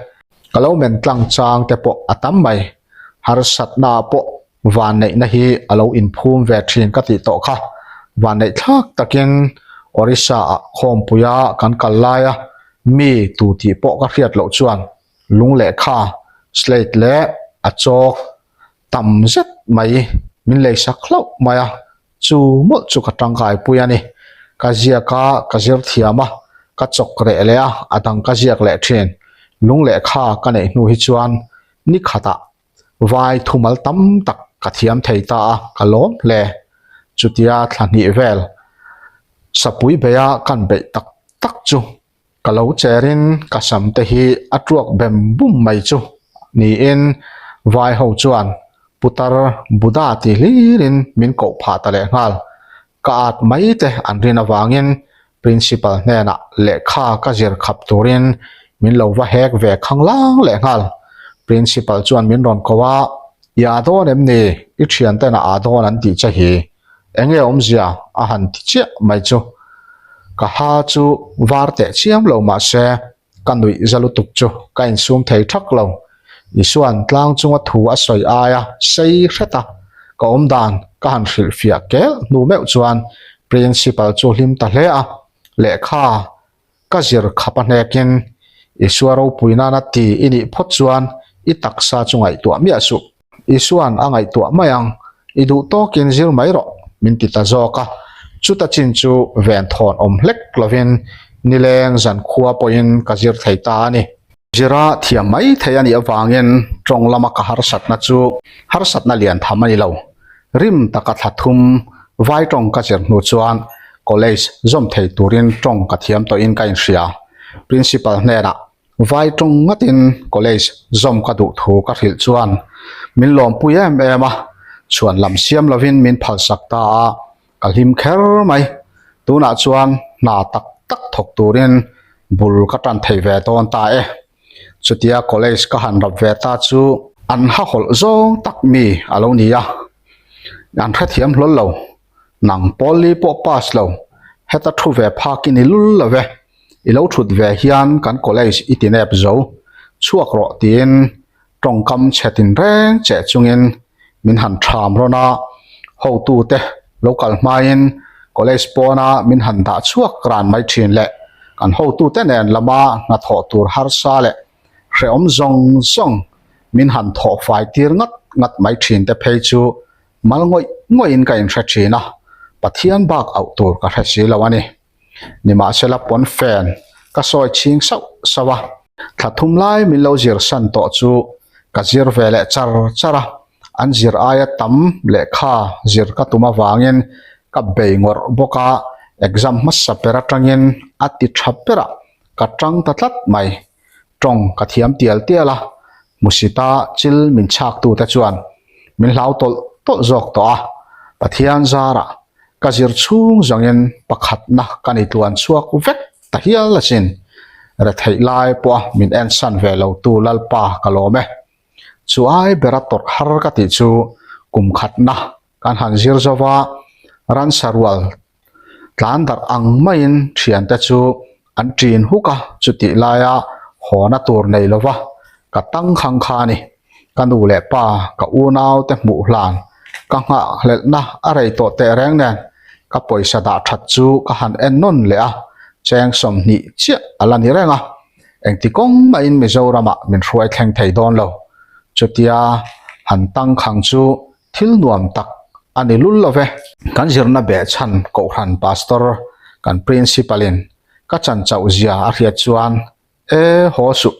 ka lo men tlang chang te pawh a tam mai. Harsatna pawh vanneihna hi a lo inphum ve thin ka tih tawh kha. Vanneih thlak takin Orissa-ah khawmpuia kan kal laia mi tu tih pawh ka hriat loh chuan lung lehkha, slate leh a chalk tam zet mai min lei sak hlauh mai a, chu mawlh chu ka tangkai pui a ni. Ka ziak a, ka zir thiam a, ka chawk reh leh a, a dang ka ziak leh thin. Lung lehkha ka neih hnu hi chuan ni khatah vai thumal tam tak ka thiam thei ta a, ka lawm hle. Chutia thla hnih vel sapui beia kan beih tak tak chu Ka lo cherin ka sam te hi a tuak bem bum mai chu niin vai ho chuan putar Buddha ti hlirin min koh phah ta leh nghal. Ka at mai te an rin avangin Principal hnenah lehkha ka zir khap turin min lo va hek ve khanglang lehnghal. Principal chuan min rawn ko a, I aa dawn em ni? I thianten a aa dawn an tih che hi. Enge awmzia a han ti chiah mai chu. Ka ha chu var teh chiam lo mahse ka nuih za lutuk chu ka insum thei thak lo. Isuan tlang chunga thu a sawi aia sei hret a, ka awm dan ka han hrilhfiah kel hnu meuh chuan Principal chu hlim ta hle a, lehkha ka zir khap a hnekin Isua ropui nana ti i nih phawt chuan i taksa chu ngaihtuah miah suh. Isuan a ngaihtuah mai ang, i duh tawkin zir mai rawh, min ti ta zawk a. Chuta chin chu venthawn awm hlek lovin nileng zankhua pawhin ka zir thei ta a ni. Zira thiam mai thei a nih avangin tawng lama ka harsatna chu harsatna lian tham a ni lo. Rim taka thla thum vai tawng ka zir hnu chuan college zawm thei turin tawng ka thiam tawhin ka inhria. Principal hnenah Vai tawng ngatin college zawm ka duh thu ka hrilh chuan min lawmpui em em a, chhuan lam siam lovin min phalsak ta a, ka hlim kher mai. Tunah chuan hna tak tak thawk turin bul ka tan thei ve dawn ta e. Chutia college ka han rap ve ta chu an ha hawlh zawng tak mi a lo ni a, an hrethiam hlawl lo. Nang pawl li pawh pass lo, heta thu ve phak i ni lul lo ve. I lo thut ve hian kan college i ti nep zo, chhuak rawh tiin tawngkam chhe tinreng cheh chungin min han tham rawn a, hotute lo kal hmain college pawna min han dah chhuak ran mai thin leh kan hotute nen lama hnathawh tur harsa leh hrehawm zawng zawng min han thawh fai tir ngat ngat mai thin te phei chu mal ngawih ngawihin ka inhre thin a, Pathian bak auh tur ka hre si lo a ni. Nimahsela pawnfen ka sawi chhing sauh sauh a, thla thum lai min lo zir san tawh chu ka zir ve leh char char a, an zir aia tam lehkha zir ka tum avangin ka bei ngawrh bawk a, exam hmasa ber atangin a ti tha berah ka tang ta tlat mai. Tawng ka thiam tial tial a, hmusita chil min chhaktute chuan min hlau tawlh tawlh zawk tawh a, Pathian zarah ka zir chhung zawngin pakhatna ka ni tluan chhuak vek ta hial asin. Retheih lai pawha min ensan ve lotu Lalpa ka lawm e. Chu ai bera tawrh har ka tih chu kum khatna kan han zir zova ransa rual tlan darh ang maiin thiante chu an ṭin huk a, chutih laia hawna tur nei lova ka tang khang kha a ni. Ka nu leh pa, ka unau te hmuh hlan ka nghahhlelhna a rei tawh teh reng nen ka pawisa dah that chu ka han en nawn leh a, cheng 20 chiah a la ni reng a, engti kawng mahin Mizoramah min hruai thleng thei dawn lo. Chutia han tang khang chu Thil nuam tak a ni lul lo ve. Kan zirna behchhan Kohhran Pastor kan Principal in ka chan chauh zia a hriat chuan, E haw suh,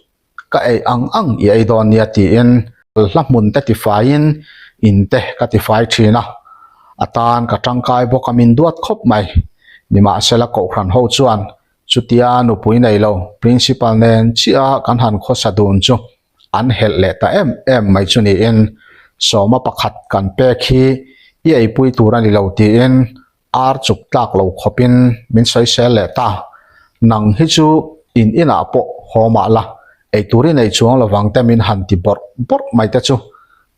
ka ei ang ang i ei dawn nia tiin hla hmun te tifaiin in te ka tifai thin a, a tan ka tangkai bawk a min duat khawp mai. Nimahsela Kohhran ho chuan chutia nupui nei lo Principal nen chiah kan han khawsa dun chu an helh leh ta em em mai chu niin sawma pakhat kan pek hi i eipui tur a ni lo tiin ar chuk tlak lo khawpin min sawisel leh ta. Nang hi chu in inah pawh haw mah la, eitur i nei chuang lovang te min han ti bawrh bawrh mai te chu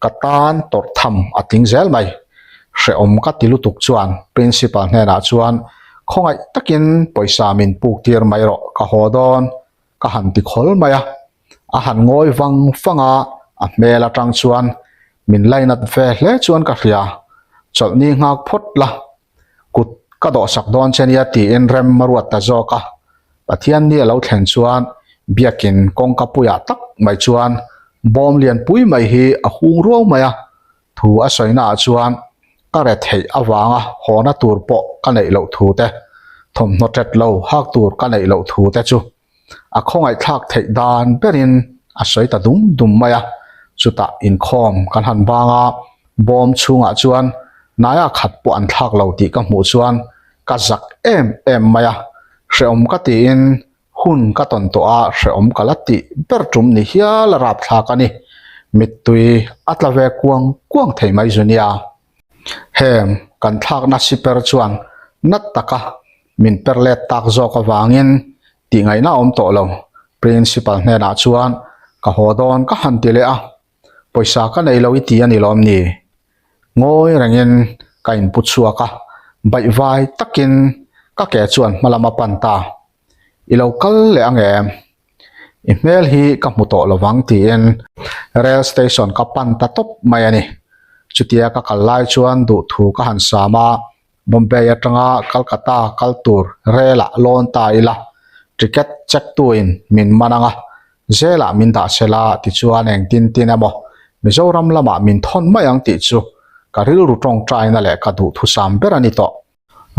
ka tan tawrh tham a tling zel mai. Hrehawm ka ti lutuk chuan principal hnenah chuan khawngaih takin pawisa min puk tir mai rawh ka haw dawn ka han ti khawl mai a. A han ngawi vang vang a, a hmel atang chuan min lainat ve hle chuan ka hria. Chawlhni nghak phawt la, kut ka dawhsak dawn che nia tiin rem a ruat ta zawk a. Pathianni a lo thlen chuan biakin kawngka puiah tak mai chuan bawm lianpui mai hi a hung ruau mai a, thu a sawina ah chuan ka re theih avanga hawna tur pawh ka neih loh thu te, thawmhnaw tet lo hak tur ka neih loh thu te chu a khawngaihthlak theih dan berin a sawi ta dum dum mai a, chutah inkhawm kan han bang a, bawm chhungah chuan naia khat pawh an thlak lo tih ka hmuh chuan ka zak em em mai a, hrehawm ka tiin hun ka tawn tawh a, hrehawm ka la tih ber tum ni hial a rapthlak a ni, mittui a tla ve kuang kuang thei mai zu nia. Heng kan thlakna siper chuan nat taka. Min per let tak zawk avangin tih ngaihna a awm tawh lo. Principal hnenah chuan ka haw dawn ka han ti leh a, pawisa ka nei lo i ti a ni lawm ni? Ngawi rengin ka inpu chhuak a, baihvai takin ka ke chuan hma lam a pan ta. I lo kal leh ang em? I hmel hi ka hmu tawh lovang tiin rail station ka pan ta tawp mai a ni. Chutia ka kal lai chuan duhthu ka han sam a, Bombay atanga Calcutta kal tur rel ah lawn ta ila, ticket check tuin min man ang a, jail ah min dah sela tichuan engtin tin emaw Mizoram lamah min thawn mai ang tih chu ka rilru tawngtaina leh ka duhthusam ber a ni tawh.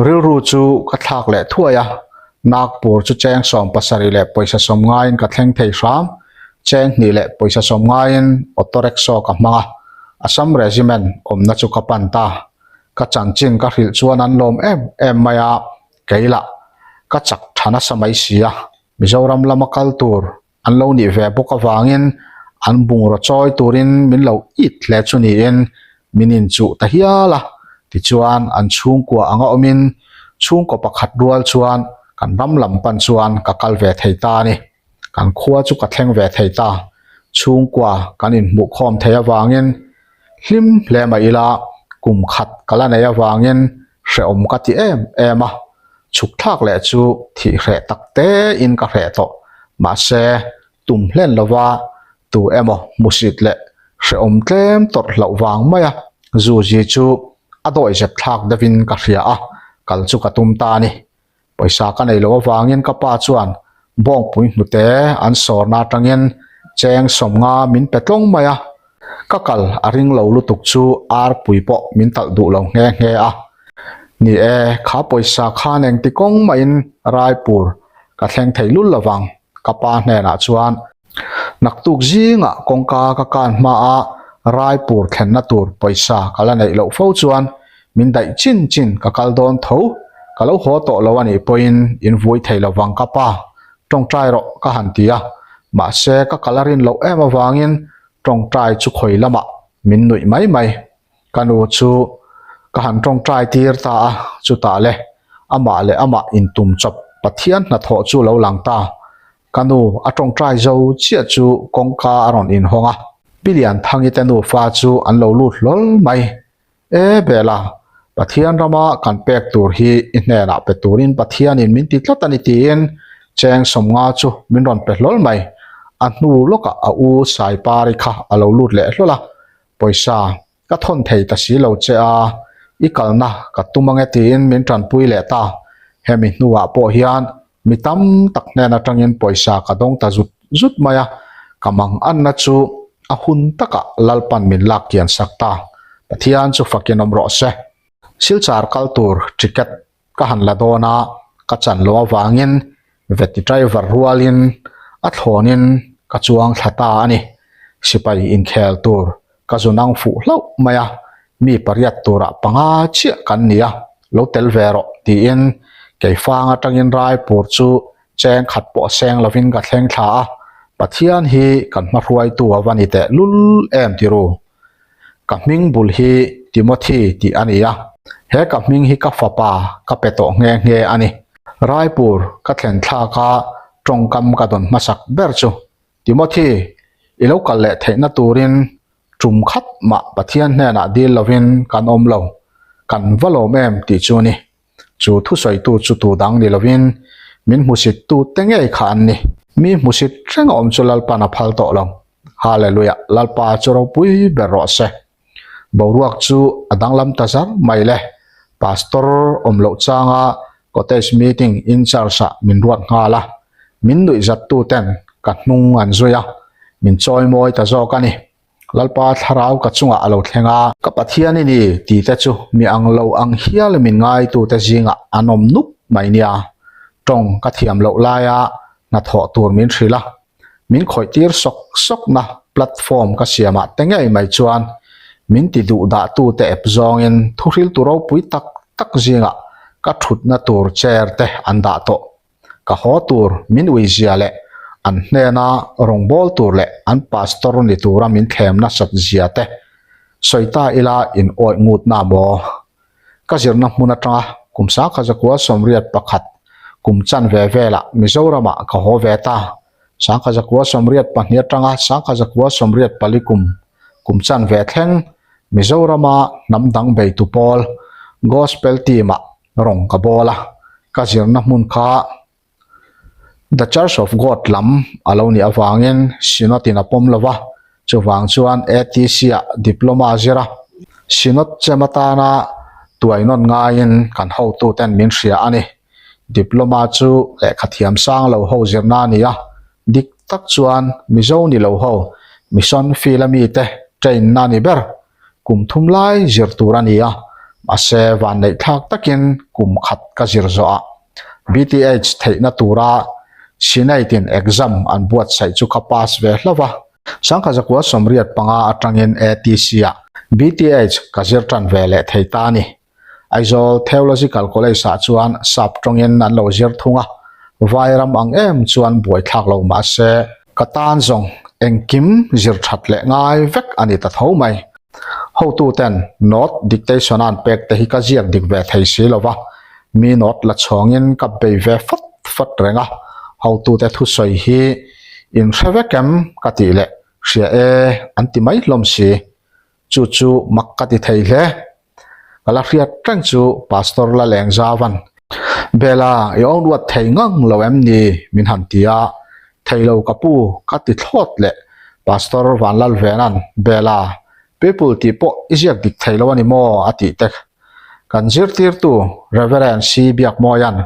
Rilru chu ka thlak leh thuai a, Nagpur chu cheng 70 leh pawisa sawm ngaiin ka thleng thei hram, cheng hnih leh pawisa sawm ngaiin auto rickshaw ka hmang a, Assam Regiment awmna chu ka pan ta. Ka chanchin ka hrilh chuan an lawm em em mai a, kei lah ka chak tha nasa mai si a, Mizoram lama kal tur an lo nih ve bawk avangin an bungraw chawi turin min lo it hle chu niin min inchuh ta hial a, tichuan an chhungkua anga awmin chhungkaw pakhat rual chuan kan ram lam pan chuan ka kal ve thei ta a ni. Kan khua chu ka thleng ve thei ta. Chhungkua kan inhmuhkhawm thei avangin hlim hle mah ila kum khat ka la nei avangin hrehawm ka ti em em a, chhuk thlak leh chu thih hreh tak te in ka hreh tawh. Mahse, tum hlen lova tu emaw hmusit leh hrehawm tlem tawrh hlauh vang mai a, Zuzi chu a dawihzep thlak deuhin ka hria a, kal chu ka tum ta a ni. Pawisa ka nei loh avangin ka pa chuan bawngpui hnute an sawrna atangin cheng 50 min pe tlawng mai a, ka kal a ring lo lutuk chu arpui pawh min talh duh lo nghe nghe a. Ni e, kha pawisa khan engti kawng mahin Raipur ka thleng thei lul lovang ka pa hnenah chuan Naktuk zingah kawngka ka kan hma a Raipur thlenna tur pawisa ka la neih loh fo chuan min daih chin chin ka kal dawn tho, ka lo haw tawh lo a nih pawhin in vui thei lovang ka pa, tawngtai rawh ka han ti a, mahse ka kal a rin loh em avangin tawngtai chu khawi lamah min nuih mai mai. Ka nu chu ka han tawngtai tir ta a, chutah le amah leh amah intum chawp Pathian hnathawh chu lo lang ta. Ka nu a tawngtai zo chiah chu kawngka a rawn inhawng a, Pi Lianthangi te nufa chu an lo lut hlawl mai. E Bela, Pathian rama kan pek tur hi i hnenah pe turin Pathianin min ti tlat a ni tiin cheng 50 chu min rawn pe hlawl mai. A hnu lawkah a u Saipari kha a lo lut leh hlawl a, Pawisa ka thawn thei ta si lo che a, i kalna ka tum ange tiin min tanpui leh ta. Hemi hnuah pawh hian mi tam tak hnen atangin pawisa ka dawng ta zut zut mai a, ka mang anna chu a hun takah Lalpan min lak kian sak ta. Pathian chu fakin awm rawh se. Silchar kal tur ticket ka han la dawn a, ka chan loh avangin veti driver rualin a thlawnin ka chuang thla ta a ni. Sipai inkhel tur ka zu nang fuh hlauh mai a, mi pariat turah panga chiah kan ni a, lo tel ve rawh tiin keifang atangin Raipur chu cheng khat pawh seng lovin ka thleng thla a, Pathian hi kan hmahruaitu a va ni teh lul em ti ru. Ka hming bul hi Timothy tih a ni a, he ka hming hi ka fapa ka pe tawh nghe nghe a ni. Raipur ka thlen thlak a tawngkam ka dawn hmasak ber chu, Timothy, i lo kal leh theihna turin tum khat mah Pathian hnenah dil lovin kan awm lo, kan va lawm em tih chu a ni. Chu thusawitu chu tu dang ni lovin min hmusittu te ngei kha an ni. Mi hmusit reng a awm chu Lalpan a phal tawh lo. Hallelujah, Lalpa chu ropui ber rawh se. Boruak chu a danglam ta zar mai le. Pastor awm loh changa cottage meeting in charge ah min ruat nghal a, min nuih zat tu ten ka hnung an zui a, min chawi mawi ta zawk a ni. Lalpa thlarau ka chungah a lo thleng a. Ka Pathian i ni tih te chu mi ang lo ang hial min ngaitu te zingah an awm nup mai nia. Tawng ka thiam loh laia hnathawh tur min hrilh a. Min khawih tir sawk sawk na platform ka siamah te ngei mai chuan min ti duh dah tu te ep zawngin thuhriltu ropui tak tak zingah ka thutna tur chair te an dah tawh. Ka haw tur min ui zia leh an hnena rawngbâwl tur leh an pastor ni tura min thlem nasat zia te sawi ta ila in awih ngutna maw? Ka zirna hmun atanga. Kum 1981 kum chanve velah Mizoramah ka haw ve ta. 1982 atanga 1984 kum kum chanve thleng Mizorama hnam dang beitu pawl Gospel Team-ah rawng ka bawl a, ka zirna hmun kha The Church of God lam a lo nih avangin Synod in a pawm lo va, chuvang chuan ATC-ah diploma zir a, Synod chem atana tuai nawn ngaiin kan hotuten min hria a ni. Diploma chu lehkha thiam sang lo ho zirna a ni a, dik tak chuan Mizo ni lo ho Mission field a mite train-na a ni ber. Kum thum lai zir tur a ni a, mahse vanneihthlak takin kum khat ka zir zawh a. BTH theihna tura Senate-in exam an buatsaih chu ka pass ve hlauh a. Sangkha 1985 atangin ATC-ah BTH ka zir tan ve leh thei ta a ni. Aizawl Theological College-ah chuan sap tawngin an lo zir thung a, Vairam ang em chuan buaithlak lo mah se, ka tan zawng engkim zir that leh ngai vek a ni ta tho mai. Hotuten note dictation an pek te hi ka ziak dik ve thei si lo va, mi note la chhawngin ka bei ve fat fat reng a, hotute thusawi hi in hre vek em ka tih leh hria e an ti mai hlawm si. Chu chu mak ka ti thei hle. Ka la hriat reng chu Pastor la leng zau an. Bela, i awm ruat thei ngang lo em ni? min han ti a. Thei lo ka pu, ka ti thlawt leh. Pastor Vanlalvena'n, Bela, people tih pawh i ziak dik thei lo a ni maw? a tih te. Kan zirtirtu Reverend C. Biakmawia'n,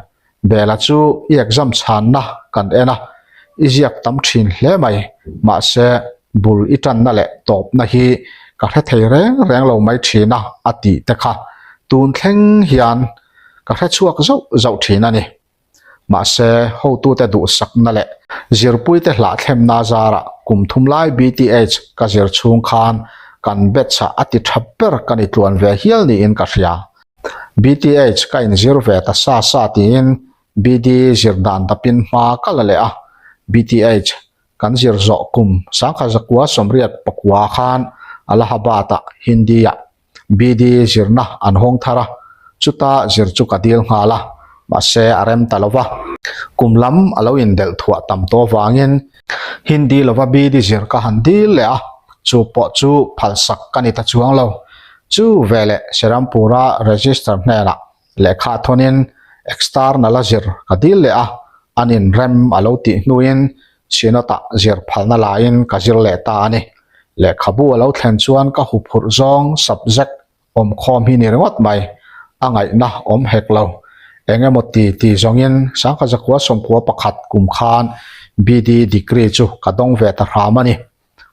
Bela chu i exam chhanna kan en a, i ziak tam thin hle mai, mahse bul i tanna leh tawpna hi ka hre thei reng reng lo mai thin a a tih te kha tun thleng hian ka hre chhuak zauh zauh thin a ni. Mahse hotute duhsakna leh zirpuite hlahthlemna zarah kum thum lai BTH ka zir chhung khan kan batch ah a ti tha ber ka ni tluan ve hial niin ka hria. BTH ka inzir ve ta sa sa tiin BD zir dan dapin hma ka la leh a. BTH kan zir zawh kum 1989 khan Allahabad-ah Hindi-ah BD zirna an hawng thar a, chuta zir chu ka dil nghal a, mahse a rem ta lo va. Kum lam a lo indelh thuah tam tawh avangin Hindi lova BD zir ka han dil leh a, chu pawh chu phalsak ka ni ta chuang lo. Chu veleh Serampura register hnenah lehkha thawnin external a zir ka dil leh a, an inrem a lo tih hnuin Synod-ah zir phalna laiin ka zir leh ta a ni. Lehkhabu a lo thlen chuan ka huphurh zawng subject awmkhawm hi ni ringawt mai, a ngaihna awm hek lo. Eng emaw ti ti zawngin 1991 kum khan BD degree chu ka dawng ve ta hram a ni.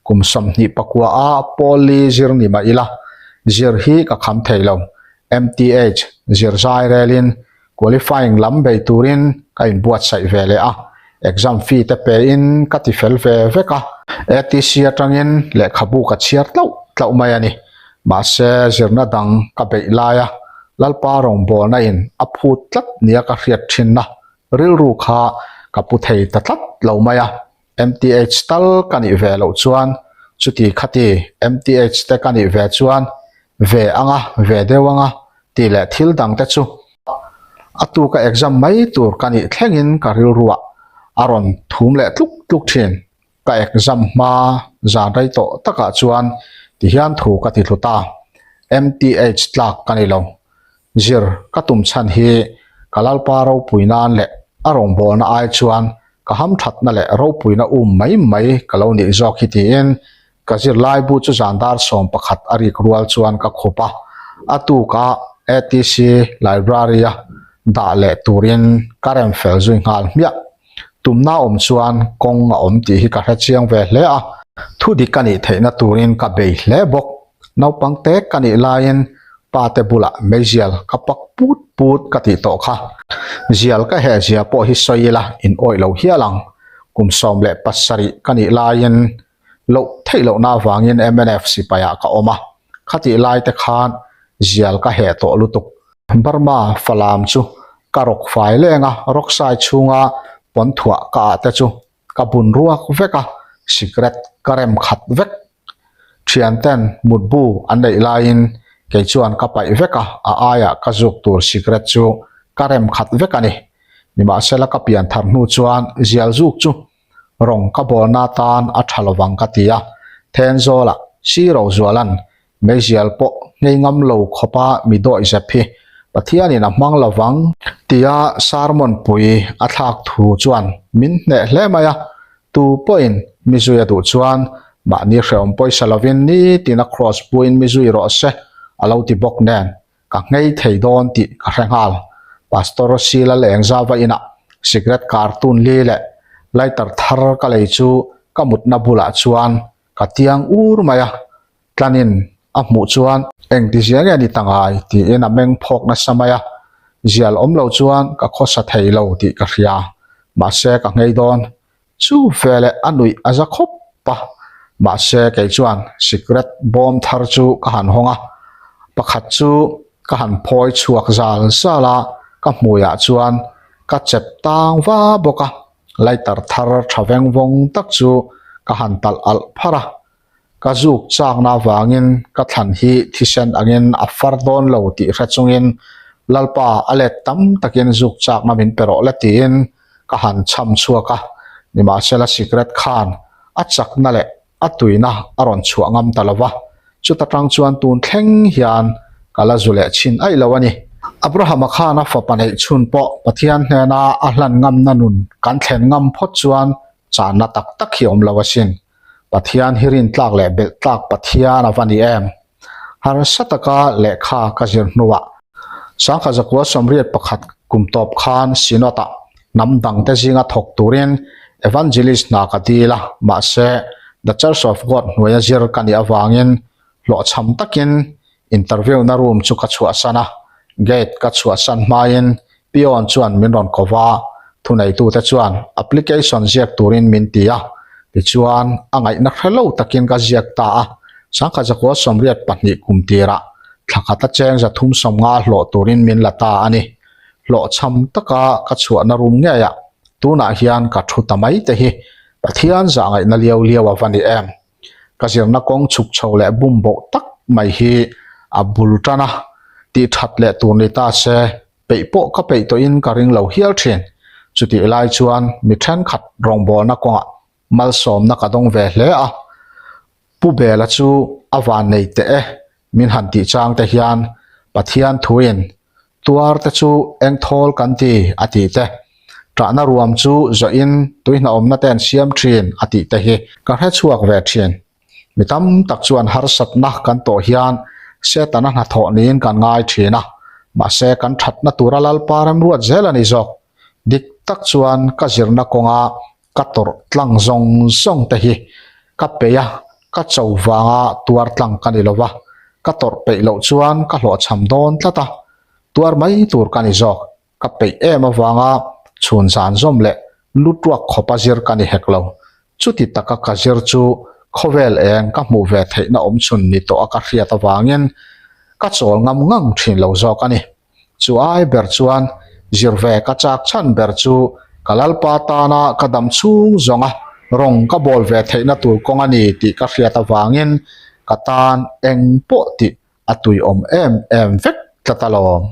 Kum 29 a pawl li zir ni mah ila, zir hi ka kham thei lo. MTH zir zai relin Qualifying lam bei turin ka inbuatsaih ve leh a, exam fee te pein ka ti fel ve vek a. ATC atangin lehkhabu ka chhiar tlauh tlauh mai a ni. Mahse, zirna dang ka beih laia Lalpa rawngbawlna in a phut tlat nia ka hriat thinna rilru kha ka pu thei ta tlat lo mai a. MTH tal ka nih ve loh chuan chuti khati MTH te ka nih ve chuan ve anga ve deuh anga tih leh thil dang te chu a tuka exam mai tur ka nih thlengin ka rilruah a rawn thum leh tluk tluk thin. Ka exam hma zan rei tawh takah chuan tihian thu ka ti hlut a, MTH tlak ka ni lo. Zir ka tum chhan hi ka Lalpa ropui nan leh a rawngbawlna ai chuan ka hamthatna leh ropuina um mai mai ka lo nih zawk hi tiin Ka zirlaibu chu zan dar 11 a rik rual chuan ka khup a, a tuka ATC Library-a dah leh turin ka rem fel zui nghal hmiah. Tumna awm chuan kawng a awm tih hi ka hre chiang ve hle a, thu dik a nih theihna turin ka bei hle bawk. Naupang te ka nih laiin pa te bulah meizial ka pak put put ka tih tawh kha. Zial ka heh zia pawh hi sawi ila in awih lo hial ang. Kum 17 ka nih laiin Loh theih lohna avangin mnf sipaiah ka awm a, khatih lai te khan zial ka heh tawh lutuk. Burma Falam chu ka rawk fai leng a, rawksai chhunga pawn thuah ka ah te chu ka bun ruak vek a, sikret ka rem khat vek. Thian ten mutbu an neih laiin Kei chuan ka paih vek a, a aiah ka zuk tur sikret chu ka rem khat vek a ni. Nimahsela ka pian thar hnu chuan zial zuk chu rawng ka bawlna atan a tha lovang ka ti a, Thenzawla Siro Zualan meizial pawh nghei ngam lo khawpa mi dawih zep hi Pathianin a hmang lovang tia sermon pui a thlak thu chuan min hneh hle mai a, tu pawhin mi zui a duh chuan mahni hrehawm pawisa lovin nitin a kraws puiin mi zui rawh se a lo ti bawk nen. Ka nghei thei dawn tih ka hre nghal. Pastor Sila Lengzava inah cigarette cartoon li leh lighter thar ka lei chu ka mutna bulah chuan ka tiang ur mai a, tlanin a hmuh chuan engtizia nge ni ta ngai tiin a meng phawk nasa mai a, zial awm lo chuan ka khawsa thei lo tih ka hria, mahse ka nghei dawn. Chu veleh a nuih a za khawp a, mahse kei chuan sikret bawm thar chu ka han hawng a, pakhat chu ka han phawi chhuak zal zal a, ka hmuiah chuan ka chep tang va bawk a, lighter thar tha veng vawng tak chu ka han talh alh pharh a. Ka zuk chakna avangin ka thlan hi thisen angin a far dawn lo tih hre chungin Lalpa a let tam takin zuk chakna min pe rawh le tiin ka han chham chhuak a, nimahsela sikret khan a chakna leh a tuina a rawn chhuah ngam ta lo va, chuta tang chuan tun thleng hian ka la zu leh chhin aih lo a ni. Abrahama khan a fapa neih chhun pawh Pathian hnena a hlan ngamna nun kan thlen ngam phawt chuan channa tak tak hi awm lo asin. Pathian hi rintlak leh belh tlak Pathian a va ni em? Harsa taka lehkha ka zir hnuah Sangkhat Zakua 81 kum tawp khan Synod-ah hnam dangte zinga thawk turin Evangelist hna ka dil a, mahse The Church of God hnuaia zir ka nih avangin hlawhchham takin interview na room chu ka chhuahsan a, gate ka chhuahsan hmain peon chuan min rawn ko va, thuneitute chuan application ziak turin min ti a, tichuan a ngaihna hre lo takin ka ziak ta a, 1982 kum tirah thla khat a cheng 350 hlawh turin min la ta a ni. Hlawhchham taka ka chhuahna room ngeiah tunah hian ka thu ta mai te hi Pathian zahngaihna liau liau a va ni em? Ka zirna kawng chhuk chho leh bum boh tak mai hi a bul tan a, tih that leh tur ni ta se peih pawh ka peih tawhin ka ring lo hial thin. Chutih lai chuan mi thenkhat rawngbawlna kawngah malsawmna ka dawng ve hle a, Pu Bela chu a van nei teh e min han tih chang te hian Pathian thuin tuar te chu eng thawl kan ti a tih te, ṭahna ruam chu zawhin tuihnawmna te an siam ṭhin a tih te hi ka hre chhuak ve ṭhin. Mi tam tak chuan harsatna kan tawh hian Setana hnathawh niin kan ngai ṭhin a, mahse kan ṭhatna tura Lalpa remruat zel a ni zawk. Dik tak chuan ka zirna kawnga ka tawrh tlang zawng zawng te hi ka peih a, ka cho vanga tuar tlang ka ni lo va, ka tawrh peih loh chuan ka hlawhchham dawn tlat a, tuar mai tur ka ni zawk, ka peih em avanga chhun zan zawm leh lu tuak khawpa zir ka ni hek lo, chuti taka ka zir chu khawvel eng ka hmuh ve theihna awmchhun ni tawh a ka hriat avangin ka chawl ngam ngang thin lo zawk a ni. Chu ai ber chuan zir ve ka chak chhan ber chu ka Lalpa tana ka dam chhung zawnga rawng ka bawl ve theihna tur kawng a ni tih ka hriat avangin ka tan eng pawh tih a tuiawm em em vek tlat alawm.